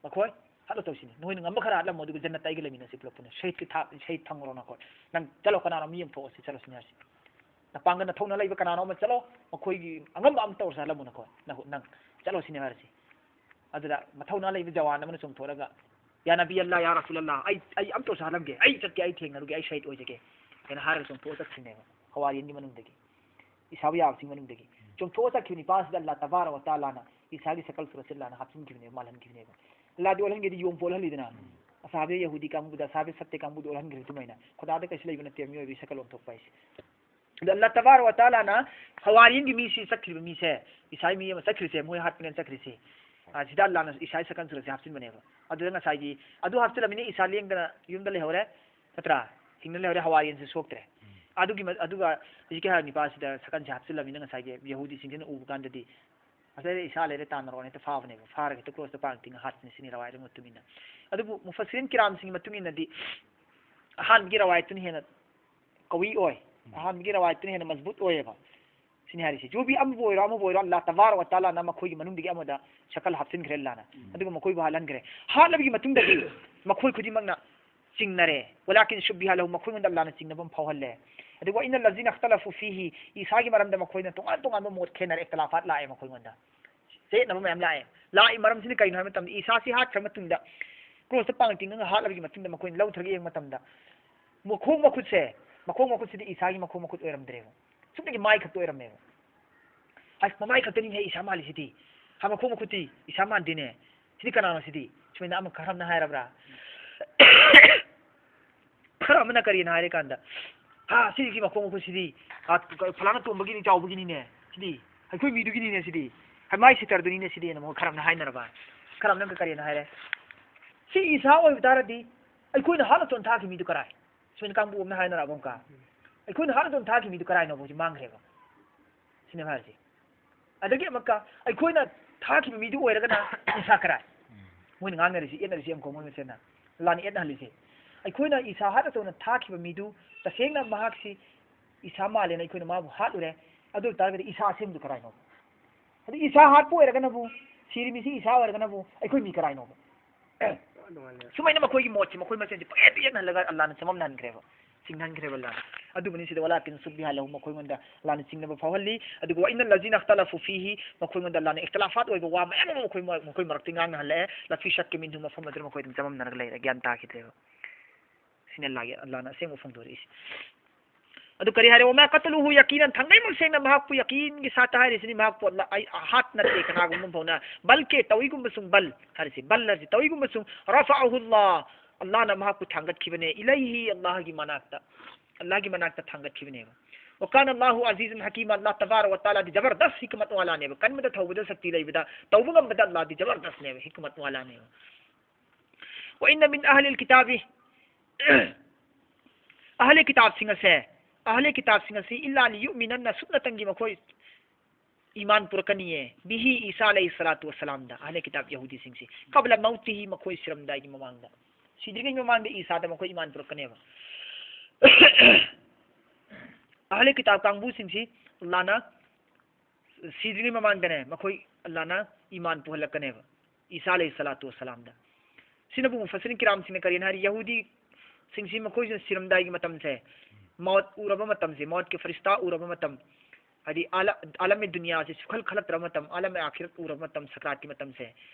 ꯃꯈꯣꯏ ꯍꯥꯠꯂꯣ ꯇꯧꯁꯤꯅꯤ꯫ "ꯅꯣꯏꯅ ꯉꯝꯕ ꯈꯔ ꯍꯥꯠꯂꯝꯃꯣ, ꯑꯗꯨꯒ ꯖꯟꯅꯠꯇ ꯑꯩꯒ ꯂꯩꯃꯤꯟꯅꯁꯤ ꯄꯨꯂꯞ ꯄꯨꯟꯅ꯫ ꯁꯍꯤꯗꯀꯤ ꯊꯥꯛ, ꯁꯍꯤꯗ ꯐꯪꯉꯨꯔꯣ ꯅꯈꯣꯏ꯫ ꯅꯪ ꯆꯠꯂꯣ, ꯀꯅꯥꯅꯣ ꯃꯤ ꯑꯃ ꯊꯣꯛꯑꯣ ꯁꯤ, ꯆꯠꯂꯣ" ꯁꯤꯅꯤ ꯍꯥꯏꯔꯤꯁꯤ꯫ ꯅꯄꯥꯡꯒꯜ ꯅꯊꯧꯅꯥ ꯂꯩꯕ ꯀꯅꯥꯅꯣ ꯑꯃ ꯆꯠꯂꯣ, ꯃꯈꯣꯏꯒꯤ ꯑꯉꯝꯕ ꯑꯃ ꯇꯧꯔꯁꯨ ꯍꯜꯂꯝꯃꯨ ꯅꯈꯣꯏ, ꯅꯪ, ꯅꯪ ꯆꯠꯂꯣ ꯁꯤꯅꯦ ꯍꯥꯏꯔꯤꯁꯦ꯫ ꯑꯗꯨꯗ ꯃꯊꯧꯅꯥ ꯂꯩꯕ ꯖꯋꯥꯟ ꯑꯃꯅ ꯆꯣꯡꯊꯣꯛꯂꯒ, "ꯌꯥ ꯅꯕꯤ ꯑꯜꯂꯥ, ꯌꯥ ꯔꯁꯨꯜ ꯑꯜꯂꯥ, ꯑꯩ, ꯑꯩ ꯑꯝꯇ ꯑꯣꯏꯔꯁꯨ ꯍꯜꯂꯝꯒꯦ, ꯑꯩ ꯆꯠꯀꯦ, ꯑꯩ ꯊꯦꯡꯅꯔꯨꯒꯦ, ꯑꯩ ꯁꯍꯤꯗ ꯑꯣꯏꯖꯒꯦ" ꯍꯥꯏꯅ ꯍꯥꯏꯔꯒ ꯆꯣꯡꯊꯣꯛꯑ ꯆꯠꯈꯤꯕꯅꯦꯕ ꯍꯋꯥꯔꯤꯌꯟꯒꯤ ꯃꯅꯨꯡꯗꯒꯤ꯫ ꯏꯁꯥꯕꯨ ꯌꯥꯕꯁꯤꯡ ꯃꯅꯨꯡꯗꯒꯤ ꯆꯣꯡꯊꯣꯛꯑ ꯆꯠꯈꯤꯕ ꯅꯤꯄꯥꯁꯤꯗ ꯑꯜꯂꯥ ꯇꯕꯥꯔꯛ ꯋ ꯇꯥꯂꯥꯅ ꯏꯁꯥꯒꯤ ꯁꯀꯜ ꯁꯨꯔꯠꯁꯦ ꯑꯜꯂꯥꯅ ꯍꯥꯞꯆꯤꯟꯈꯤꯕꯅꯦꯕ, ꯃꯥꯜꯍꯟꯈꯤꯕꯅꯦꯕ꯫ ꯑꯜꯂꯥꯗꯤ ꯑꯣꯜꯍꯟꯒꯦꯗꯤ ꯌꯣꯡꯕꯨ ꯑꯣꯜꯍꯜꯂꯤꯗꯅ꯫ ꯑꯁꯥꯕꯤ ꯌꯍꯨꯗꯤ ꯀꯥꯡꯕꯨꯗ, ꯑꯁꯥꯕꯤ ꯁꯠꯇꯦ ꯀꯥꯡꯕꯨꯗ ꯑꯣꯜꯍꯟꯈ꯭ꯔꯦ ꯑꯗꯨꯃꯥꯏꯅ꯫ ꯈꯨꯗꯥꯗ ꯀꯩꯁꯨ ꯂꯩꯕ ꯅꯠꯇꯦ ꯃꯤꯑꯣꯏꯕꯒꯤ ꯁꯀꯜ ꯑꯣꯟꯊꯣꯛꯄ ꯍꯥꯏꯁꯦ꯫ ꯑꯗꯣ ꯑꯜꯂꯥ ꯇꯕꯥꯔꯛ ꯋ ꯇꯥꯂꯥꯅ ꯍꯋꯥꯔꯤꯌꯟꯒꯤ ꯃꯤꯁꯤ ꯆꯠꯈ꯭ꯔꯤꯕ ꯃꯤꯁꯦ, ꯏꯁꯥꯒꯤ ꯃꯤ ꯑꯃ ꯆꯠꯈ꯭ꯔꯤꯁꯦ, ꯃꯣꯏ ꯍꯥꯠꯄꯅꯦꯅ ꯆꯠꯈ꯭ꯔꯤꯁꯦ꯫ ꯑ, ꯁꯤꯗ ꯑꯜꯂꯥꯅ ꯏꯁꯥꯒꯤ ꯁꯀꯜ ꯁꯨꯔꯠꯁꯦ ꯍꯥꯞꯆꯤꯟꯕꯅꯦꯕ꯫ ꯑꯗꯨꯗ ꯉꯁꯥꯏꯒꯤ ꯑꯗꯨ ꯍꯥꯞꯆꯤꯜꯂꯃꯤꯅ ꯏꯁꯥ ꯂꯦꯡꯗꯅ ꯌꯨꯝꯗ ꯂꯩꯍꯧꯔꯦ, ꯅꯠꯇ꯭ꯔꯥ? ꯍꯤꯡꯅ ꯂꯩꯍꯧꯔꯦ, ꯍꯋꯥꯔꯤꯌꯟꯁꯦ ꯁꯣꯛꯇ꯭ꯔꯦ꯫ ꯑꯗꯨꯒꯤ ꯃ-, ꯑꯗꯨꯒ ꯍꯧꯖꯤꯛꯀꯤ ꯍꯥꯏꯔꯤꯕ ꯅꯤꯄꯥꯁꯤꯗ ꯁꯀꯜꯁꯦ ꯍꯥꯞꯆꯤꯜꯂꯃꯤꯅ ꯉꯁꯥꯏꯒꯤ ꯌꯍꯨꯗꯤꯁꯤꯡꯁꯤꯅ ꯎꯕ ꯀꯥꯟꯗꯗꯤ, "ꯑꯁ, ꯏꯁꯥ ꯂꯩꯔꯦ, ꯇꯥꯟꯅꯔꯣꯅ" ꯍꯦꯛꯇ ꯐꯥꯕꯅꯦꯕ꯫ ꯐꯥꯔꯒ ꯍꯦꯛꯇ ꯀ꯭ꯔꯣꯁꯇ ꯄꯥꯡ ꯇꯤꯡꯉ ꯍꯥꯠꯄꯅꯦ ꯁꯤꯅꯤ ꯔꯋꯥꯌꯠ ꯑꯃꯒꯤ ꯃꯇꯨꯡ ꯏꯟꯅ꯫ ꯑꯗꯨꯕꯨ ꯃꯨꯐꯁꯤꯔꯤꯟ ꯀꯤꯔꯥꯝꯁꯤꯡꯒꯤ ꯃꯇꯨꯡ ꯏꯟꯅꯗꯤ ꯑꯍꯥꯟꯕꯒꯤ ꯔꯋꯥꯌꯠꯇꯨꯅ ꯍꯦꯟꯅ ꯀꯧꯏ ꯑꯣꯏ꯫ ꯎꯝ꯫ ꯑꯍꯥꯟꯕꯒꯤ ꯔꯋꯥꯌꯠꯇꯨꯅ ꯍꯦꯟꯅ ꯃꯖꯕꯨꯠ ꯑꯣꯏꯌꯦꯕ꯫ ꯁꯤꯅꯤ ꯍꯥꯏꯔꯤꯁꯦ꯫ ꯖꯨꯕꯤ ꯑꯃꯕꯨ ꯑꯣꯏꯔꯣ, ꯑꯃꯕꯨ ꯑꯣꯏꯔꯣ, ꯑꯜꯂꯥ ꯇꯕꯥꯔꯛ ꯋ ꯇꯥꯂꯥꯅ ꯃꯈꯣꯏꯒꯤ ꯃꯅꯨꯡꯗꯒꯤ ꯑꯃꯗ ꯁꯀꯜ ꯍꯥꯞꯆꯤꯟꯈ꯭ꯔꯦ ꯑꯜꯂꯥꯅ꯫ ꯎꯝ꯫ ꯑꯗꯨꯒ ꯃꯈꯣꯏꯕꯨ ꯍꯥꯠꯍꯟꯈ꯭ꯔꯦ꯫ ꯍꯥꯠꯂꯕꯒꯤ ꯃꯇꯨꯡꯗꯗꯤ ꯃꯈꯣꯏ ꯈꯨꯗꯤꯡꯃꯛꯅ ꯆꯤꯡꯅꯔꯦ꯫ ولكن شبه له، ꯃꯈꯣꯏꯉꯣꯟꯗ ꯑꯜꯂꯥꯅ ꯆꯤꯡꯅꯕ ꯑꯃ ꯐꯥꯎꯍꯜꯂꯦ꯫ ꯑꯗꯨꯒ وإن الذين اختلفوا فيه، ꯏꯁꯥꯒꯤ ꯃꯔꯝꯗ ꯃꯈꯣꯏꯅ ꯇꯣꯉꯥꯟ ꯇꯣꯉꯥꯟꯕ ꯃꯣꯠ ꯈꯦꯠꯅꯔꯦ, اختلافات ꯂꯥꯛꯑꯦ ꯃꯈꯣꯏꯉꯣꯟꯗ꯫ ꯆꯌꯦꯠꯅꯕ ꯃꯌꯥꯝ ꯂꯥꯛꯑꯦ꯫ ꯂꯥꯛꯏ ꯃꯔꯝꯁꯤꯅ ꯀꯩꯅꯣ ꯍꯥꯏꯕ ꯃꯇꯝꯗ, ꯏꯁꯥꯁꯤ ꯍꯥꯠꯈ꯭ꯔ ꯃꯇꯨꯡꯗ, ꯀ꯭ꯔꯣꯁꯇ ꯄꯥꯡ ꯇꯤꯡꯉꯒ ꯍꯥꯠꯂꯕꯒꯤ ꯃꯇꯨꯡꯗ ꯃꯈꯣꯏꯅ ꯂꯧꯊꯔꯒ ꯌꯦꯡꯕ ꯃꯇꯝꯗ, ꯃꯈꯣꯡ ꯃꯈꯨꯠꯁꯦ, ꯃꯈꯣꯡ ꯃꯈꯨꯠꯁꯤꯗꯤ ꯏꯁꯥꯒꯤ ꯃꯈꯣꯡ ꯃꯈꯨꯠ ꯑꯣꯏꯔꯝꯗ꯭ꯔꯦꯕ꯫ ꯆꯨꯝꯅꯒꯤ ꯃꯥꯏ ꯈꯛꯇ ꯑꯣꯏꯔꯝꯃꯦꯕ꯫ ꯑꯁ, ꯃꯃꯥꯏ ꯈꯛꯇꯅꯤꯅꯦ ꯏꯁꯥ ꯃꯥꯜꯂꯤꯁꯤꯗꯤ꯫ ꯍꯥ, ꯃꯈꯣꯡ ꯃꯈꯨꯠꯇꯤ ꯏꯁꯥ ꯃꯥꯟꯗꯦꯅꯦ꯫ ꯁꯤꯗꯤ ꯀꯅꯥꯅꯣ ꯁꯤꯗꯤ? ꯁꯨꯃꯥꯏꯅ ꯑꯃ ꯈꯔ ꯑꯃꯅ ꯍꯥꯏꯔꯕ꯭ꯔꯥ? ꯈꯔ ꯑꯃꯅ ꯀꯔꯤꯅ ꯍꯥꯏꯔ ꯀꯥꯟꯗ, "ꯍꯥ, ꯁꯤꯒꯤ ꯃꯈꯣꯡ ꯃꯈꯨꯠꯁꯤꯗꯤ, ꯑ, ꯐꯂꯥꯅ ꯇꯣꯝꯕꯒꯤꯅꯤ, ꯆꯥꯎꯕꯒꯤꯅꯤꯅꯦ ꯁꯤꯗꯤ, ꯑꯩꯈꯣꯏ ꯃꯤꯗꯨꯒꯤꯅꯤꯅꯦ ꯁꯤꯗꯤ, ꯍꯥꯏ, ꯃꯥꯏ ꯁꯤꯇꯔꯗꯨꯅꯤꯅꯦ ꯁꯤꯗꯤ"ꯅ ꯑꯃꯨꯛ ꯈꯔ ꯑꯃꯅ ꯍꯥꯏꯅꯔꯕ꯫ ꯈꯔ ꯑꯃꯅ ꯀꯔꯤꯅ ꯍꯥꯏꯔꯦ? "ꯁꯤ ꯏꯁꯥ ꯑꯣꯏꯕ ꯇꯥꯔꯗꯤ ꯑꯩꯈꯣꯏꯅ ꯍꯥꯠꯂ ꯊꯣꯟ ꯊꯥꯈꯤ ꯃꯤꯗꯨ ꯀꯔꯥꯏ?" ꯁꯨꯃꯥꯏꯅ ꯀꯥꯡꯕꯨ ꯑꯃꯅ ꯍꯥꯏꯅꯔꯛꯑꯕ ꯑꯃꯨꯛꯀ꯫ "ꯑꯩꯈꯣꯏꯅ ꯍꯥꯠꯂ ꯊꯣꯟ ꯊꯥꯈꯤ ꯃꯤꯗꯨ ꯀꯔꯥꯏꯅꯣꯕ?" ꯍꯧꯖꯤꯛ ꯃꯥꯡꯈ꯭ꯔꯦꯕ꯫ ꯁꯤꯅꯦꯕ ꯍꯥꯏꯔꯤꯁꯦ꯫ ꯑꯗꯒꯤ ꯑꯃꯨꯛꯀ ꯑꯩꯈꯣꯏꯅ ꯊꯥꯈꯤꯕ ꯃꯤꯗꯨ ꯑꯣꯏꯔꯒꯅ ꯏꯁꯥ ꯀꯔꯥꯏ? ꯎꯝ꯫ ꯃꯣꯏꯅ ꯉꯥꯡꯅꯔꯤꯁꯤ, ꯌꯦꯠꯅꯔꯤꯁꯤ ꯌꯦꯡꯉꯨꯀꯣ, ꯃꯣꯏ ꯃꯁꯦꯟꯅ꯫ ꯑꯜꯂꯥꯅ ꯌꯦꯠꯅꯍꯜꯂꯤꯁꯦ꯫ ꯑꯩꯈꯣꯏꯅ ꯏꯁꯥ ꯍꯥꯠꯅ ꯇꯧꯅ ꯊꯥꯈꯤꯕ ꯃꯤꯗꯨ ꯇꯁꯦꯡꯅ ꯃꯍꯥꯛꯁꯤ ꯏꯁꯥ ꯃꯥꯜꯂꯦꯅ ꯑꯩꯈꯣꯏꯅ ꯃꯥꯕꯨ ꯍꯥꯠꯂꯨꯔꯦ꯫ ꯑꯗꯨ ꯑꯣꯏ ꯇꯥꯔꯒꯗꯤ ꯏꯁꯥ ꯑꯁꯦꯡꯕꯗꯨ ꯀꯔꯥꯏꯅꯣ? ꯑꯗꯨ ꯏꯁꯥ ꯍꯥꯠꯄ ꯑꯣꯏꯔꯒꯅꯕꯨ, ꯁꯤꯔꯤ ꯃꯤꯁꯤ ꯏꯁꯥ ꯑꯣꯏꯔꯒꯅꯕꯨ ꯑꯩꯈꯣꯏ ꯃꯤ ꯀꯔꯥꯏꯅꯣꯕ? ꯁꯨꯃꯥꯏꯅ ꯃꯈꯣꯏꯒꯤ ꯃꯣꯠꯁꯤ ꯃꯈꯣꯏ ꯃꯁꯦꯟꯁꯤ ꯄꯪꯌꯦꯠꯇ ꯌꯦꯠꯅꯍꯜꯂꯒ ꯑꯜꯂꯥꯅ ꯆꯃꯝꯅꯍꯟꯈ꯭ꯔꯦꯕ, ꯁꯤꯡꯅꯍꯟꯈ꯭ꯔꯦꯕ ꯑꯜꯂꯥꯅ꯫ ꯑꯗꯨꯕꯨꯅꯤ ꯁꯤꯗ "ولكن شبه لهم", ꯃꯈꯣꯏꯉꯣꯟꯗ ꯑꯜꯂꯥꯍꯅ ꯆꯤꯡꯅꯕ ꯐꯥꯎꯍꯜꯂꯤ꯫ ꯑꯗꯨꯒ "وإن الذين اختلفوا فيه", ꯃꯈꯣꯏꯉꯣꯟꯗ ꯑꯜꯂꯥꯍꯅ ꯏꯈꯇꯤꯂꯥꯐꯥꯠ ꯑꯣꯏꯕ ꯋꯥ ꯃꯌꯥꯝ ꯑꯃ ꯃꯈꯣꯏ, ꯃꯈꯣꯏ ꯃꯔꯛꯇ ꯉꯥꯡꯅꯍꯜꯂꯛꯑꯦ꯫ "لفي شك منه", ꯃꯐꯝ ꯑꯗꯨꯗ ꯃꯈꯣꯏ ꯑꯗꯨꯝ ꯆꯃꯝꯅꯔꯒ ꯂꯩꯔꯦ, ꯒ꯭ꯌꯥꯟ ꯇꯥꯈꯤꯗ꯭ꯔꯦꯕ꯫ ꯁꯤꯅ ꯑꯜꯂꯥꯍꯒꯤ, ꯑꯜꯂꯥꯍꯅ ꯑꯁꯦꯡꯕ ꯐꯣꯡꯗꯣꯔꯛꯏꯁꯦ꯫ ꯑꯗꯨ ꯀꯔꯤ ꯍꯥꯏꯔꯦ? "وما قتلوه يقينا", ꯊꯥꯡꯃꯩꯕꯟ ꯁꯦꯡꯅ ꯃꯍꯥꯛꯄꯨ ꯌꯀꯤꯟꯒꯤ ꯁꯥꯠꯇ ꯍꯥꯏꯔꯤꯁꯤꯅꯤ, ꯃꯍꯥꯛꯄꯨ ꯑꯜꯂꯥꯍ, ꯑꯩ, ꯍꯥꯠ ꯅꯠꯇꯦ ꯀꯅꯥꯒꯨꯝꯕ ꯑꯃ ꯐꯥꯎꯅ꯫ "بل" ꯀꯦ ꯇꯧꯏꯒꯨꯝꯕꯁꯨꯡ "بل" ꯍꯥꯏꯔꯤꯁꯤ, "بل" ꯍꯥꯏꯔꯤꯁꯤ ꯇꯧꯏꯒꯨꯝꯕꯁꯨꯡ "رفعه الله", ꯑꯜꯂꯥꯍꯅ ꯃꯍꯥꯛꯄꯨ ꯊꯥꯡꯒꯠꯈꯤꯕꯅꯦ, "إليه", ꯑꯜꯂꯥꯍꯒꯤ ꯃꯅꯥꯛꯇ, ꯑꯜꯂꯥꯍꯒꯤ ꯃꯅꯥꯛꯇ ꯊꯥꯡꯒꯠꯈꯤꯕꯅꯦꯕ꯫ "وكان الله عزيزا حكيما", ꯑꯜꯂꯥꯍ ꯇꯕꯥꯔꯛ ꯋ ꯇꯥꯂꯥꯗꯤ ꯖꯕꯔꯗꯁ ꯍꯤꯀꯃꯠ ꯋꯥꯂꯥꯅꯦꯕ, ꯀꯟꯕꯗ ꯊꯧꯕꯗ ꯁꯛꯇꯤ ꯂꯩꯕꯗ ꯇꯧꯕ ꯉꯝꯕꯗ ꯑꯜꯂꯥꯍꯗꯤ ꯖꯕꯔꯗꯁꯅꯦꯕ, ꯍꯤꯀꯃꯠ ꯋꯥꯂꯥꯅꯦꯕ꯫ "وإن من أهل الكتاب", ꯑꯍꯂꯦ ꯀꯤꯇꯥꯕꯁꯤꯡ ꯑꯁꯦ, ꯑꯍꯂꯦ ꯀꯤꯇꯥꯕꯁꯤꯡ ꯑꯁꯤ "إلا ليؤمنن", ꯁꯨꯞꯅꯇꯪꯒꯤ ꯃꯈꯣꯏ ꯏꯃꯥꯟ ꯄꯨꯔꯛꯀꯅꯤꯌꯦ, "به", ꯏꯁꯥ ꯑꯂꯩꯍꯤ ꯁꯂꯥꯇꯨ ꯋꯁꯂꯥꯝꯗ, ꯑꯍꯂꯦ ꯀꯤꯇꯥꯕ ꯌꯍꯨꯗꯤꯁꯤꯡꯁꯤ, "قبل موته", ꯃꯈꯣꯏ ꯁꯤꯔꯝꯗꯥꯏꯒꯤ ꯃꯃꯥꯡꯗ, ꯁꯤꯗ꯭ꯔꯤꯉꯩ ꯃꯃꯥꯡꯗ ꯏꯁꯥꯗ ꯃꯈꯣꯏ ꯏꯃꯥꯟ ꯄꯨꯔꯛꯀꯅꯦꯕ꯫ ꯑꯍꯂꯦ ꯀꯤꯇꯥꯕ ꯀꯥꯡꯕꯨꯁꯤꯡꯁꯤ ꯑꯜꯂꯥꯍꯅ ꯁꯤꯗ꯭ꯔꯤꯉꯩ ꯃꯃꯥꯡꯗꯅꯦ, ꯃꯈꯣꯏ ꯑꯜꯂꯥꯍꯅ ꯏꯃꯥꯟ ꯄꯨꯍꯜꯂꯛꯀꯅꯦꯕ, ꯏꯁꯥ ꯑꯂꯩꯍꯤ ꯁꯂꯥꯇꯨ ꯋꯁꯂꯥꯝꯗ꯫ ꯁꯤꯅꯕꯨ ꯃꯨꯐꯁꯤꯔꯤꯟ ꯀꯤꯔꯥꯝꯁꯤꯡꯅ ꯀꯔꯤꯅ ꯍꯥꯏꯔꯤ? ꯌꯍꯨꯗꯤꯁꯤꯡꯁꯤ ꯃꯈꯣꯏꯁꯤꯅ ꯁꯤꯔꯝꯗꯥꯏꯒꯤ ꯃꯇꯝꯁꯦ, ꯃꯧꯠ ꯎꯔꯕ ꯃꯇꯝꯁꯦ, ꯃꯧꯠꯀꯤ ꯐꯔꯤꯁꯇꯥ ꯎꯔꯕ ꯃꯇꯝ, ꯍꯥꯏꯗꯤ ꯑꯥꯂ-, ꯑꯥꯂꯝ ꯗꯨꯅꯤꯌꯥꯁꯤ ꯁꯨꯈꯜ ꯈꯜꯂꯛꯇ꯭ꯔꯕ ꯃꯇꯝ, ꯑꯥꯂꯝ ꯑꯥꯈꯤꯔꯠ ꯎꯔꯕ ꯃꯇꯝ, ꯁꯀ꯭ꯔꯥꯠꯀꯤ ꯃꯇꯝꯁꯦ,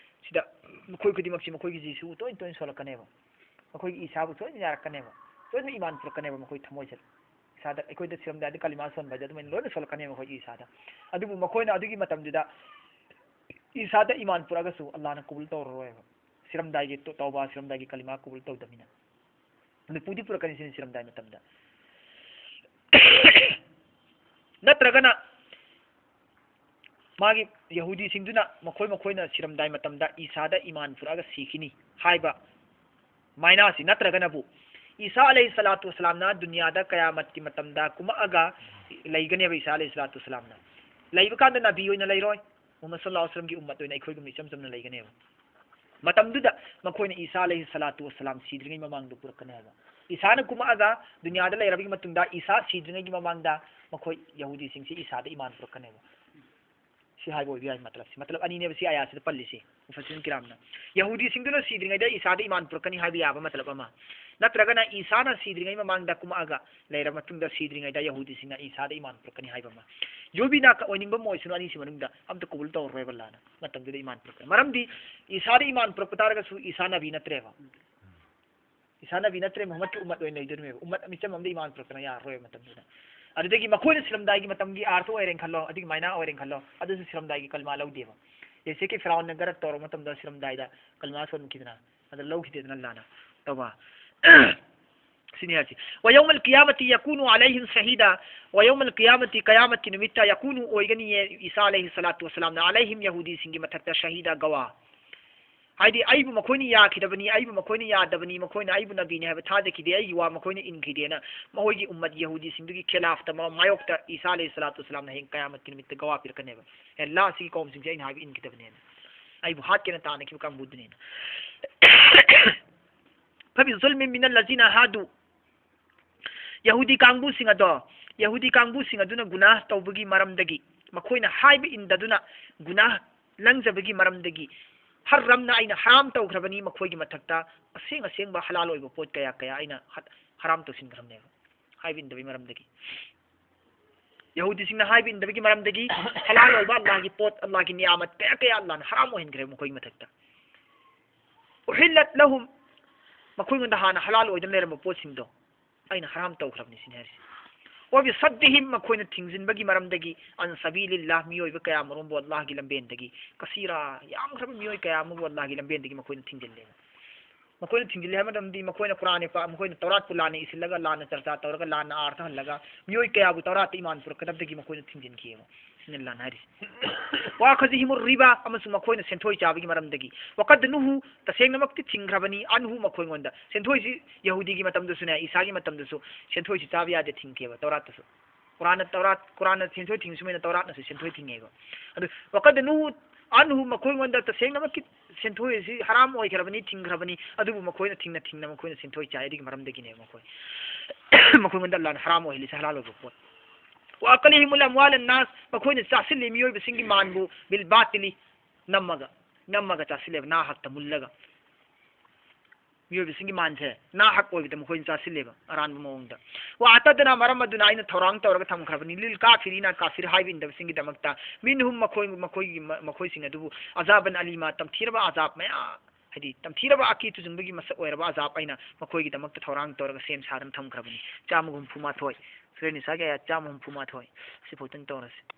ꯁꯤꯗ ꯃꯈꯣꯏ ꯈꯨꯗꯤꯡꯃꯛꯁꯤ ꯃꯈꯣꯏꯒꯤ ꯖꯤꯁꯨ ꯇꯣꯏꯅ ꯇꯣꯏꯅ ꯁꯣꯜꯂꯛꯀꯅꯦꯕ, ꯃꯈꯣꯏꯒꯤ ꯏꯁꯥꯕꯨ ꯇꯣꯏꯅ ꯌꯥꯔꯛꯀꯅꯦꯕ, ꯇꯣꯏꯅ ꯏꯃꯥꯟ ꯄꯨꯔꯛꯀꯅꯦꯕ ꯃꯈꯣꯏ ꯊꯃꯣꯏꯁꯤꯗ꯫ ꯏꯁꯥꯗ, ꯑꯩꯈꯣꯏꯗ ꯁꯤꯔꯝꯗꯥꯏꯗ ꯀꯂꯤꯃꯥ ꯁꯣꯟꯕ ꯍꯥꯏꯗꯤ ꯑꯗꯨꯃꯥꯏꯅ ꯂꯣꯏꯅ ꯁꯣꯜꯂꯛꯀꯅꯦꯕ ꯃꯈꯣꯏꯒꯤ ꯏꯁꯥꯗ꯫ ꯑꯗꯨꯕꯨ ꯃꯈꯣꯏꯅ ꯑꯗꯨꯒꯤ ꯃꯇꯝꯗꯨꯗ ꯏꯁꯥꯗ ꯏꯃꯥꯟ ꯄꯨꯔꯛꯑꯒꯁꯨ ꯑꯜꯂꯥꯍꯅ ꯀꯕꯨꯜ ꯇꯧꯔꯔꯣꯏꯕ꯫ ꯁꯤꯔꯝꯗꯥꯏꯒꯤ ꯇ-, ꯇꯧꯕ, ꯁꯤꯔꯝꯗꯥꯏꯒꯤ ꯀꯂꯤꯃꯥ ꯀꯕꯨꯜ ꯇꯧꯗꯕꯅꯤꯅ꯫ ꯑꯗꯨ ꯄꯨꯗꯤ ꯄꯨꯔꯛꯀꯅꯤ ꯁꯤꯅꯤ ꯁꯤꯔꯝꯗꯥꯏ ꯃꯇꯝꯗ꯫ ꯅꯠꯇ꯭ꯔꯒꯅ ꯃꯥꯒꯤ ꯌꯍꯨꯗꯤꯁꯤꯡꯗꯨꯅ ꯃꯈꯣꯏ ꯃꯈꯣꯏꯅ ꯁꯤꯔꯝꯗꯥꯏ ꯃꯇꯝꯗ ꯏꯁꯥꯗ ꯏꯃꯥꯟ ꯄꯨꯔꯛꯑꯒ ꯁꯤꯈꯤꯅꯤ ꯍꯥꯏꯕ ꯃꯥꯏꯅꯥꯁꯤ, ꯅꯠꯇ꯭ꯔꯒꯅꯕꯨ ꯏꯁꯥ ꯑꯂꯩꯍꯤ ꯁꯂꯥꯇꯨ ꯋꯁꯂꯥꯝꯅ ꯗꯨꯅꯤꯌꯥꯗ ꯀꯌꯥꯃꯠꯀꯤ ꯃꯇꯝꯗ ꯀꯨꯝꯃꯛꯑꯒ ꯂꯩꯒꯅꯦꯕ ꯏꯁꯥ ꯑꯂꯩꯍꯤ ꯁꯂꯥꯇꯨ ꯋꯁꯂꯥꯝꯅ꯫ ꯂꯩꯕ ꯀꯥꯟꯗ ꯅꯕꯤ ꯑꯣꯏꯅ ꯂꯩꯔꯣꯏ, ꯃꯨꯍꯝꯃꯗ ꯁꯜꯂꯜꯂꯥꯍꯨ ꯑꯂꯩꯍꯤ ꯋꯁꯜꯂꯝꯒꯤ ꯎꯝꯃꯠ ꯑꯣꯏꯅ ꯑꯩꯈꯣꯏꯒꯨꯝꯅ ꯏꯆꯝ ꯆꯝꯅ ꯂꯩꯒꯅꯦꯕ꯫ ꯃꯇꯝꯗꯨꯗ ꯃꯈꯣꯏꯅ ꯏꯁꯥ ꯑꯂꯩꯍꯤ ꯁꯂꯥꯇꯨ ꯋꯁꯂꯥꯝ ꯁꯤꯗ꯭ꯔꯤꯉꯩ ꯃꯃꯥꯡꯗ ꯄꯨꯔꯛꯀꯅꯤ ꯍꯥꯏꯕ꯫ ꯏꯁꯥꯅ ꯀꯨꯝꯃꯛꯑꯒ ꯗꯨꯅꯤꯌꯥꯗ ꯂꯩꯔꯕꯒꯤ ꯃꯇꯨꯡꯗ ꯏꯁꯥ ꯁꯤꯗ꯭ꯔꯤꯉꯩꯒꯤ ꯃꯃꯥꯡꯗ ꯃꯈꯣꯏ ꯌꯍꯨꯗꯤꯁꯤꯡꯁꯤ ꯏꯁꯥꯗ ꯏꯃꯥꯟ ꯄꯨꯔꯛꯀꯅꯦꯕ꯫ ꯁꯤ ꯍꯥꯏꯕ ꯑꯣꯏꯕ ꯌꯥꯏ ꯃꯇꯂꯕꯁꯤ꯫ ꯃꯇꯂꯕ ꯑꯅꯤꯅꯦꯕ ꯁꯤ ꯑꯌꯥꯁꯤꯗ ꯄꯜꯂꯤꯁꯤ ꯃꯨꯐꯁꯤꯔꯤꯟ ꯀꯤꯔꯥꯝꯅ꯫ ꯌꯍꯨꯗꯤꯁꯤꯡꯗꯨꯅ ꯁꯤꯗ꯭ꯔꯤꯉꯩꯗ ꯏꯁꯥꯗ ꯏꯃꯥꯟ ꯄꯨꯔꯛꯀꯅꯤ ꯍꯥꯏꯕ ꯌꯥꯕ ꯃꯇꯂꯕ ꯑꯃ꯫ ꯅꯠꯇ꯭ꯔꯒꯅ ꯏꯁꯥꯅ ꯁꯤꯗ꯭ꯔꯤꯉꯩ ꯃꯃꯥꯡꯗ ꯀꯨꯝꯃꯛꯑꯒ ꯂꯩꯔ ꯃꯇꯨꯡꯗ ꯁꯤꯗ꯭ꯔꯤꯉꯩꯗ ꯌꯍꯨꯗꯤꯁꯤꯡꯅ ꯏꯁꯥꯗ ꯏꯃꯥꯟ ꯄꯨꯔꯛꯀꯅꯤ ꯍꯥꯏꯕ ꯑꯃ꯫ ꯌꯨꯕꯤꯅ ꯀ-, ꯑꯣꯏꯅꯤꯡꯕ ꯑꯃ ꯑꯣꯏꯁꯅꯨ, ꯑꯅꯤꯁꯤ ꯃꯅꯨꯡꯗ ꯑꯝꯇ ꯀꯕꯨꯜ ꯇꯧꯔꯔꯣꯏꯕ ꯑꯜꯂꯥꯍꯅ꯫ ꯃꯇꯝꯗꯨꯗ ꯏꯃꯥꯟ ꯄꯨꯔꯛꯀꯅꯤ꯫ ꯃꯔꯝꯗꯤ ꯏꯁꯥꯗ ꯏꯃꯥꯟ ꯄꯨꯔꯛꯄ ꯇꯥꯔꯒꯁꯨ ꯏꯁꯥ ꯅꯕꯤ ꯅꯠꯇ꯭ꯔꯦꯕ꯫ ꯏꯁꯥ ꯅꯕꯤ ꯅꯠꯇ꯭ꯔꯦ, ꯃꯨꯍꯝꯃꯗꯀꯤ ꯎꯝꯃꯠ ꯑꯣꯏꯅ ꯂꯩꯗꯣꯏꯅꯦꯕ꯫ ꯎꯝꯃꯠ ꯃꯤꯆꯝ ꯑꯃꯗ ꯏꯃꯥꯟ ꯄꯨꯔꯛꯇꯅ ꯌꯥꯔꯔꯣꯏꯕ ꯃꯇꯝꯗꯨꯗ꯫ ꯑꯗꯨꯗꯒꯤ ꯃꯈꯣꯏꯅ ꯁꯤꯔꯝꯗꯥꯏꯒꯤ ꯃꯇꯝꯒꯤ ꯑꯥꯔꯊ ꯑꯣꯏꯔꯦꯅ ꯈꯜꯂꯣ, ꯑꯗꯨꯒꯤ ꯃꯥꯏꯅꯥ ꯑꯣꯏꯔꯦꯅ ꯈꯜꯂꯣ, ꯑꯗꯨꯁꯨ ꯁꯤꯔꯝꯗꯥꯏꯒꯤ ꯀꯜꯃꯥ ꯂꯧꯗꯦꯕ꯫ ꯖꯩꯁꯦ ꯀꯤ ꯐꯤꯔꯥꯎꯟꯅ ꯒꯔꯛ ꯇꯧꯔꯕ ꯃꯇꯝꯗ ꯁꯤꯔꯝꯗꯥꯏꯗ ꯀꯜꯃꯥ ꯁꯣꯟꯈꯤꯗꯅ, ꯑꯗ ꯂꯧꯈꯤꯗꯦꯗꯅ ꯑꯜꯂꯥꯍꯅ꯫ ꯇꯧꯕ꯫ ꯁꯤꯅꯤ ꯍꯥꯏꯁꯤ꯫ "ꯋꯌꯧꯃꯜ ꯀꯤꯌꯥꯃꯇꯤ ꯌꯀꯨꯅꯨ ꯑꯂꯩꯍꯤꯝ ꯁꯍꯤꯗꯥ", ꯋꯌꯧꯃꯜ ꯀꯤꯌꯥꯃꯇꯤ, ꯀꯌꯥꯃꯠꯀꯤ ꯅꯨꯃꯤꯠꯇ, ꯌꯀꯨꯅꯨ, ꯑꯣꯏꯒꯅꯤꯌꯦ, ꯏꯁꯥ ꯑꯂꯩꯍꯤ ꯁꯂꯥꯇꯨ ꯋꯁꯂꯥꯝꯅ, ꯑꯂꯩꯍꯤꯝ, ꯌꯍꯨꯗꯤꯁꯤꯡꯒꯤ ꯃꯊꯛꯇ, ꯁꯍꯤꯗꯥ, ꯒꯋꯥ꯫ ꯍꯥꯏꯗꯤ, ꯑꯩꯕꯨ ꯃꯈꯣꯏꯅ ꯌꯥꯈꯤꯗꯕꯅꯤ, ꯑꯩꯕꯨ ꯃꯈꯣꯏꯅ ꯌꯥꯗꯕꯅꯤ, ꯃꯈꯣꯏꯅ ꯑꯩꯕꯨ ꯅꯕꯤꯅꯤ ꯍꯥꯏꯕ ꯊꯥꯖꯈꯤꯗꯦ, ꯑꯩꯒꯤ ꯋꯥ ꯃꯈꯣꯏꯅ ꯏꯟꯈꯤꯗꯦꯅ ꯃꯈꯣꯏꯒꯤ ꯎꯝꯃꯠ ꯌꯍꯨꯗꯤꯁꯤꯡꯗꯨꯒꯤ ꯈꯤꯂꯥꯐꯇ, ꯃ-, ꯃꯥꯌꯣꯛꯇ ꯏꯁꯥ ꯑꯂꯩꯍꯤ ꯁꯂꯥꯇꯨ ꯋꯁꯂꯥꯝꯅ ꯍꯌꯦꯡ ꯀꯌꯥꯃꯠꯀꯤ ꯅꯨꯃꯤꯠꯇ ꯒꯋꯥ ꯄꯤꯔꯛꯀꯅꯦꯕ꯫ ꯑꯦ, ꯑꯜꯂꯥꯍ, ꯁꯤꯒꯤ ꯀꯧꯝꯁꯤꯡꯁꯦ ꯑꯩꯅ ꯍꯥꯏꯕ ꯏꯟꯈꯤꯗꯕꯅꯦꯅ, ꯑꯩꯕꯨ ꯍꯥꯠꯀꯦꯅ ꯇꯥꯟꯅꯈꯤꯕ ꯀꯥꯡꯕꯨꯗꯨꯅꯦꯅ꯫ "ꯐꯕꯤꯖꯨꯜꯃꯤꯝ ꯃꯤꯅꯜ ꯂꯖꯤꯅ ꯍꯥꯗꯨ", ꯌꯍꯨꯗꯤ ꯀꯥꯡꯕꯨꯁꯤꯡ ꯑꯗꯣ, ꯌꯍꯨꯗꯤ ꯀꯥꯡꯕꯨꯁꯤꯡ ꯑꯗꯨꯅ ꯒꯨꯅꯥꯍ ꯇꯧꯕꯒꯤ ꯃꯔꯝꯗꯒꯤ, ꯃꯈꯣꯏꯅ ꯍꯥꯏꯕ ꯏꯟꯗꯗꯨꯅ ꯒꯨꯅꯥꯍ ꯂꯪꯖꯕꯒꯤ ꯃꯔꯝꯗꯒꯤ, ꯍꯔꯔꯝꯅ, ꯑꯩꯅ ꯍꯔꯥꯝ ꯇꯧꯈ꯭ꯔꯕꯅꯤ ꯃꯈꯣꯏꯒꯤ ꯃꯊꯛꯇ ꯑꯁꯦꯡ ꯑꯁꯦꯡꯕ ꯍꯂꯥꯜ ꯑꯣꯏꯕ ꯄꯣꯠ ꯀꯌꯥ ꯀꯌꯥ ꯑꯩꯅ ꯍ-, ꯍꯔꯥꯝ ꯇꯧꯁꯤꯟꯈ꯭ꯔꯕꯅꯦꯕ, ꯍꯥꯏꯕ ꯏꯟꯗꯕꯒꯤ ꯃꯔꯝꯗꯒꯤ꯫ ꯌꯍꯨꯗꯤꯁꯤꯡꯅ ꯍꯥꯏꯕ ꯏꯟꯗꯕꯒꯤ ꯃꯔꯝꯗꯒꯤ ꯍꯂꯥꯜ ꯑꯣꯏꯕ ꯑꯜꯂꯥꯍꯒꯤ ꯄꯣꯠ, ꯑꯜꯂꯥꯍꯒꯤ ꯅꯤꯌꯥꯃꯠ ꯀꯌꯥ ꯀꯌꯥ ꯑꯜꯂꯥꯍꯅ ꯍꯔꯥꯝ ꯑꯣꯏꯍꯟꯈ꯭ꯔꯦꯕ ꯃꯈꯣꯏꯒꯤ ꯃꯊꯛꯇ꯫ "ꯎꯍꯤꯜꯂꯠ ꯂꯍꯨꯝ", ꯃꯈꯣꯏꯉꯣꯟꯗ ꯍꯥꯟꯅ ꯍꯂꯥꯜ ꯑꯣꯏꯗꯅ ꯂꯩꯔꯝꯕ ꯄꯣꯠꯁꯤꯡꯗꯣ ꯑꯩꯅ ꯍꯔꯥꯝ ꯇꯧꯈ꯭ꯔꯕꯅꯤ ꯁꯤꯅꯤ ꯍꯥꯏꯔꯤꯁꯦ꯫ "ꯋꯕꯤꯁꯗꯗꯤꯍꯤꯝ", ꯃꯈꯣꯏꯅ ꯊꯤꯡꯖꯤꯟꯕꯒꯤ ꯃꯔꯝꯗꯒꯤ, "ꯑꯟ ꯁꯕꯤꯂꯤꯜꯂꯥꯍ", ꯃꯤꯑꯣꯏꯕ ꯀꯌꯥ ꯃꯔꯨꯝꯕꯨ ꯑꯜꯂꯥꯍꯒꯤ ꯂꯝꯕꯦꯟꯗꯒꯤ, "ꯀꯁꯤꯔꯥ", ꯌꯥꯝꯈ꯭ꯔꯕ ꯃꯤꯑꯣꯏ ꯀꯌꯥ ꯑꯃꯕꯨ ꯑꯜꯂꯥꯍꯒꯤ ꯂꯝꯕꯦꯟꯗꯒꯤ ꯃꯈꯣꯏꯅ ꯊꯤꯡꯖꯤꯜꯂꯦꯕ꯫ ꯃꯈꯣꯏꯅ ꯊꯤꯡꯖꯤꯜꯂꯤ ꯍꯥꯏꯕ ꯃꯇꯝꯗꯤ ꯃꯈꯣꯏꯅ ꯀꯨꯔꯥꯟ ꯄꯥ-, ꯃꯈꯣꯏꯅ ꯇꯧꯔꯥꯠꯄꯨ ꯂꯥꯟꯅ ꯏꯁꯤꯜꯂꯒ, ꯂꯥꯟꯅ ꯆꯔꯆꯥ ꯇꯧꯔꯒ, ꯂꯥꯟꯅ ꯑꯥꯔꯊ ꯍꯜꯂꯒ, ꯃꯤꯑꯣꯏ ꯀꯌꯥꯕꯨ ꯇꯧꯔꯥꯠꯇ ꯏꯃꯥꯟ ꯄꯨꯔꯛꯀꯗꯕꯗꯒꯤ ꯃꯈꯣꯏꯅ ꯊꯤꯡꯖꯤꯟꯈꯤꯑꯕ꯫ ꯁꯤꯅ ꯂꯥꯟ ꯍꯥꯏꯔꯤꯁꯦ꯫ "ꯋꯥꯈꯖꯤꯍꯤꯃꯨꯔ ꯔꯤꯕꯥ", ꯑꯃꯁꯨꯡ ꯃꯈꯣꯏꯅ ꯁꯦꯟꯊꯣꯏ ꯆꯥꯕꯒꯤ ꯃꯔꯝꯗꯒꯤ꯫ "ꯋꯀꯗ ꯅꯨꯍꯨ", ꯇꯁꯦꯡꯅꯃꯛꯇꯤ ꯊꯤꯡꯈ꯭ꯔꯕꯅꯤ, "ꯑꯟꯍꯨ", ꯃꯈꯣꯏꯉꯣꯟꯗ꯫ ꯁꯦꯟꯊꯣꯏꯁꯤ ꯌꯍꯨꯗꯤꯒꯤ ꯃꯇꯝꯗꯁꯨꯅꯦ, ꯏꯁꯥꯒꯤ ꯃꯇꯝꯗꯁꯨ ꯁꯦꯟꯊꯣꯏꯁꯤ ꯆꯥꯕ ꯌꯥꯗꯦ, ꯊꯤꯡꯈꯤꯑꯕ ꯇꯧꯔꯥꯠꯇꯁꯨ꯫ ꯀꯨꯔꯥꯟꯅ ꯇꯧꯔꯥꯠ-, ꯀꯨꯔꯥꯟꯅ ꯁꯦꯟꯊꯣꯏ ꯊꯤꯡꯁꯨꯃꯥꯏꯅ ꯇꯧꯔꯥꯠꯅꯁꯨ ꯁꯦꯟꯊꯣꯏ ꯊꯤꯡꯉꯦꯕ꯫ ꯑꯗꯨ "ꯋꯀꯗ ꯅꯨꯍꯨ ꯑꯟꯍꯨ", ꯃꯈꯣꯏꯉꯣꯟꯗ ꯇꯁꯦꯡꯅꯃꯛꯀꯤ ꯁꯦꯟꯊꯣꯏ ꯑꯁꯤ ꯍꯔꯥꯝ ꯑꯣꯏꯈ꯭ꯔꯕꯅꯤ, ꯊꯤꯡꯈ꯭ꯔꯕꯅꯤ, ꯑꯗꯨꯕꯨ ꯃꯈꯣꯏꯅ ꯊꯤꯡꯅ ꯊꯤꯡꯅ ꯃꯈꯣꯏꯅ ꯁꯦꯟꯊꯣꯏ ꯆꯥꯏ, ꯑꯗꯨꯒꯤ ꯃꯔꯝꯗꯒꯤꯅꯦꯕ ꯃꯈꯣꯏ꯫ ꯃꯈꯣꯏꯉꯣꯟꯗ ꯑꯜꯂꯥꯍꯅ ꯍꯔꯥꯝ ꯑꯣꯏꯍꯜꯂꯤꯁꯦ, ꯍꯂꯥꯜ ꯑꯣꯏꯕ ꯄꯣꯠ꯫ "ꯋ ꯑꯀꯂꯤꯍꯤꯃꯨꯜ ꯑꯝꯋꯥꯂꯟ ꯅꯥꯁ", ꯃꯈꯣꯏꯅ ꯆꯥꯁꯤꯜꯂꯤ ꯃꯤꯑꯣꯏꯕꯁꯤꯡꯒꯤ ꯃꯥꯟꯕꯨ, "ꯕꯤꯜ ꯕꯥꯇꯤꯂꯤ", ꯅꯝꯃꯒ, ꯅꯝꯃꯒ ꯆꯥꯁꯤꯜꯂꯦꯕ, ꯅꯥ ꯍꯛꯇ ꯃꯨꯜꯂꯒ꯫ ꯃꯤꯑꯣꯏꯕꯁꯤꯡꯒꯤ ꯃꯥꯟꯁꯦ ꯅꯥꯍꯛ ꯑꯣꯏꯕꯗ ꯃꯈꯣꯏꯅ ꯆꯥꯁꯤꯜꯂꯦꯕ ꯑꯔꯥꯟꯕ ꯃꯑꯣꯡꯗ꯫ ꯋꯥ ꯑꯇꯗꯅ ꯃꯔꯝ ꯑꯗꯨꯅ ꯑꯩꯅ ꯊꯧꯔꯥꯡ ꯇꯧꯔꯒ ꯊꯝꯈ꯭ꯔꯕꯅꯤ ꯂꯤꯜ ꯀꯥꯐꯤꯔꯤꯅ ꯀꯥꯐꯤꯔ ꯍꯥꯏꯕ ꯏꯟꯗꯕꯁꯤꯡꯒꯤꯗꯃꯛꯇ꯫ ꯃꯤꯟꯍꯨꯝ ꯃꯈꯣꯏ ꯃꯈꯣꯏꯒꯤ ꯃꯈꯣꯏꯁꯤꯡ ꯑꯗꯨꯕꯨ ꯑꯖꯥꯕꯟ ꯑꯂꯤꯃ ꯇꯝꯊꯤꯔꯕ ꯑꯖꯥꯕ ꯃꯌꯥꯝ ꯍꯥꯏꯗꯤ ꯇꯝꯊꯤꯔꯕ ꯑꯀꯤ ꯇꯨꯖꯨꯡꯕꯒꯤ ꯃꯁꯛ ꯑꯣꯏꯔꯕ ꯑꯖꯥꯕ ꯑꯩꯅ ꯃꯈꯣꯏꯒꯤꯗꯃꯛꯇ ꯊꯧꯔꯥꯡ ꯇꯧꯔꯒ ꯁꯦꯝ ꯁꯥꯗꯨꯅ ꯊꯝꯈ꯭ꯔꯕꯅꯤ꯫ ꯆꯥꯝꯃꯒ ꯍꯨꯝꯐꯨ ꯃꯥꯊꯣꯏ꯫ ꯁꯨꯔꯦ ꯅꯤꯁꯥꯒꯤ ꯑꯌꯥꯠ ꯆꯥꯝꯃ ꯍꯨꯝꯐꯨ ꯃꯥꯊꯣꯏ꯫ ꯁꯤꯐꯥꯎꯇꯪ ꯇꯧꯔꯁꯤ꯫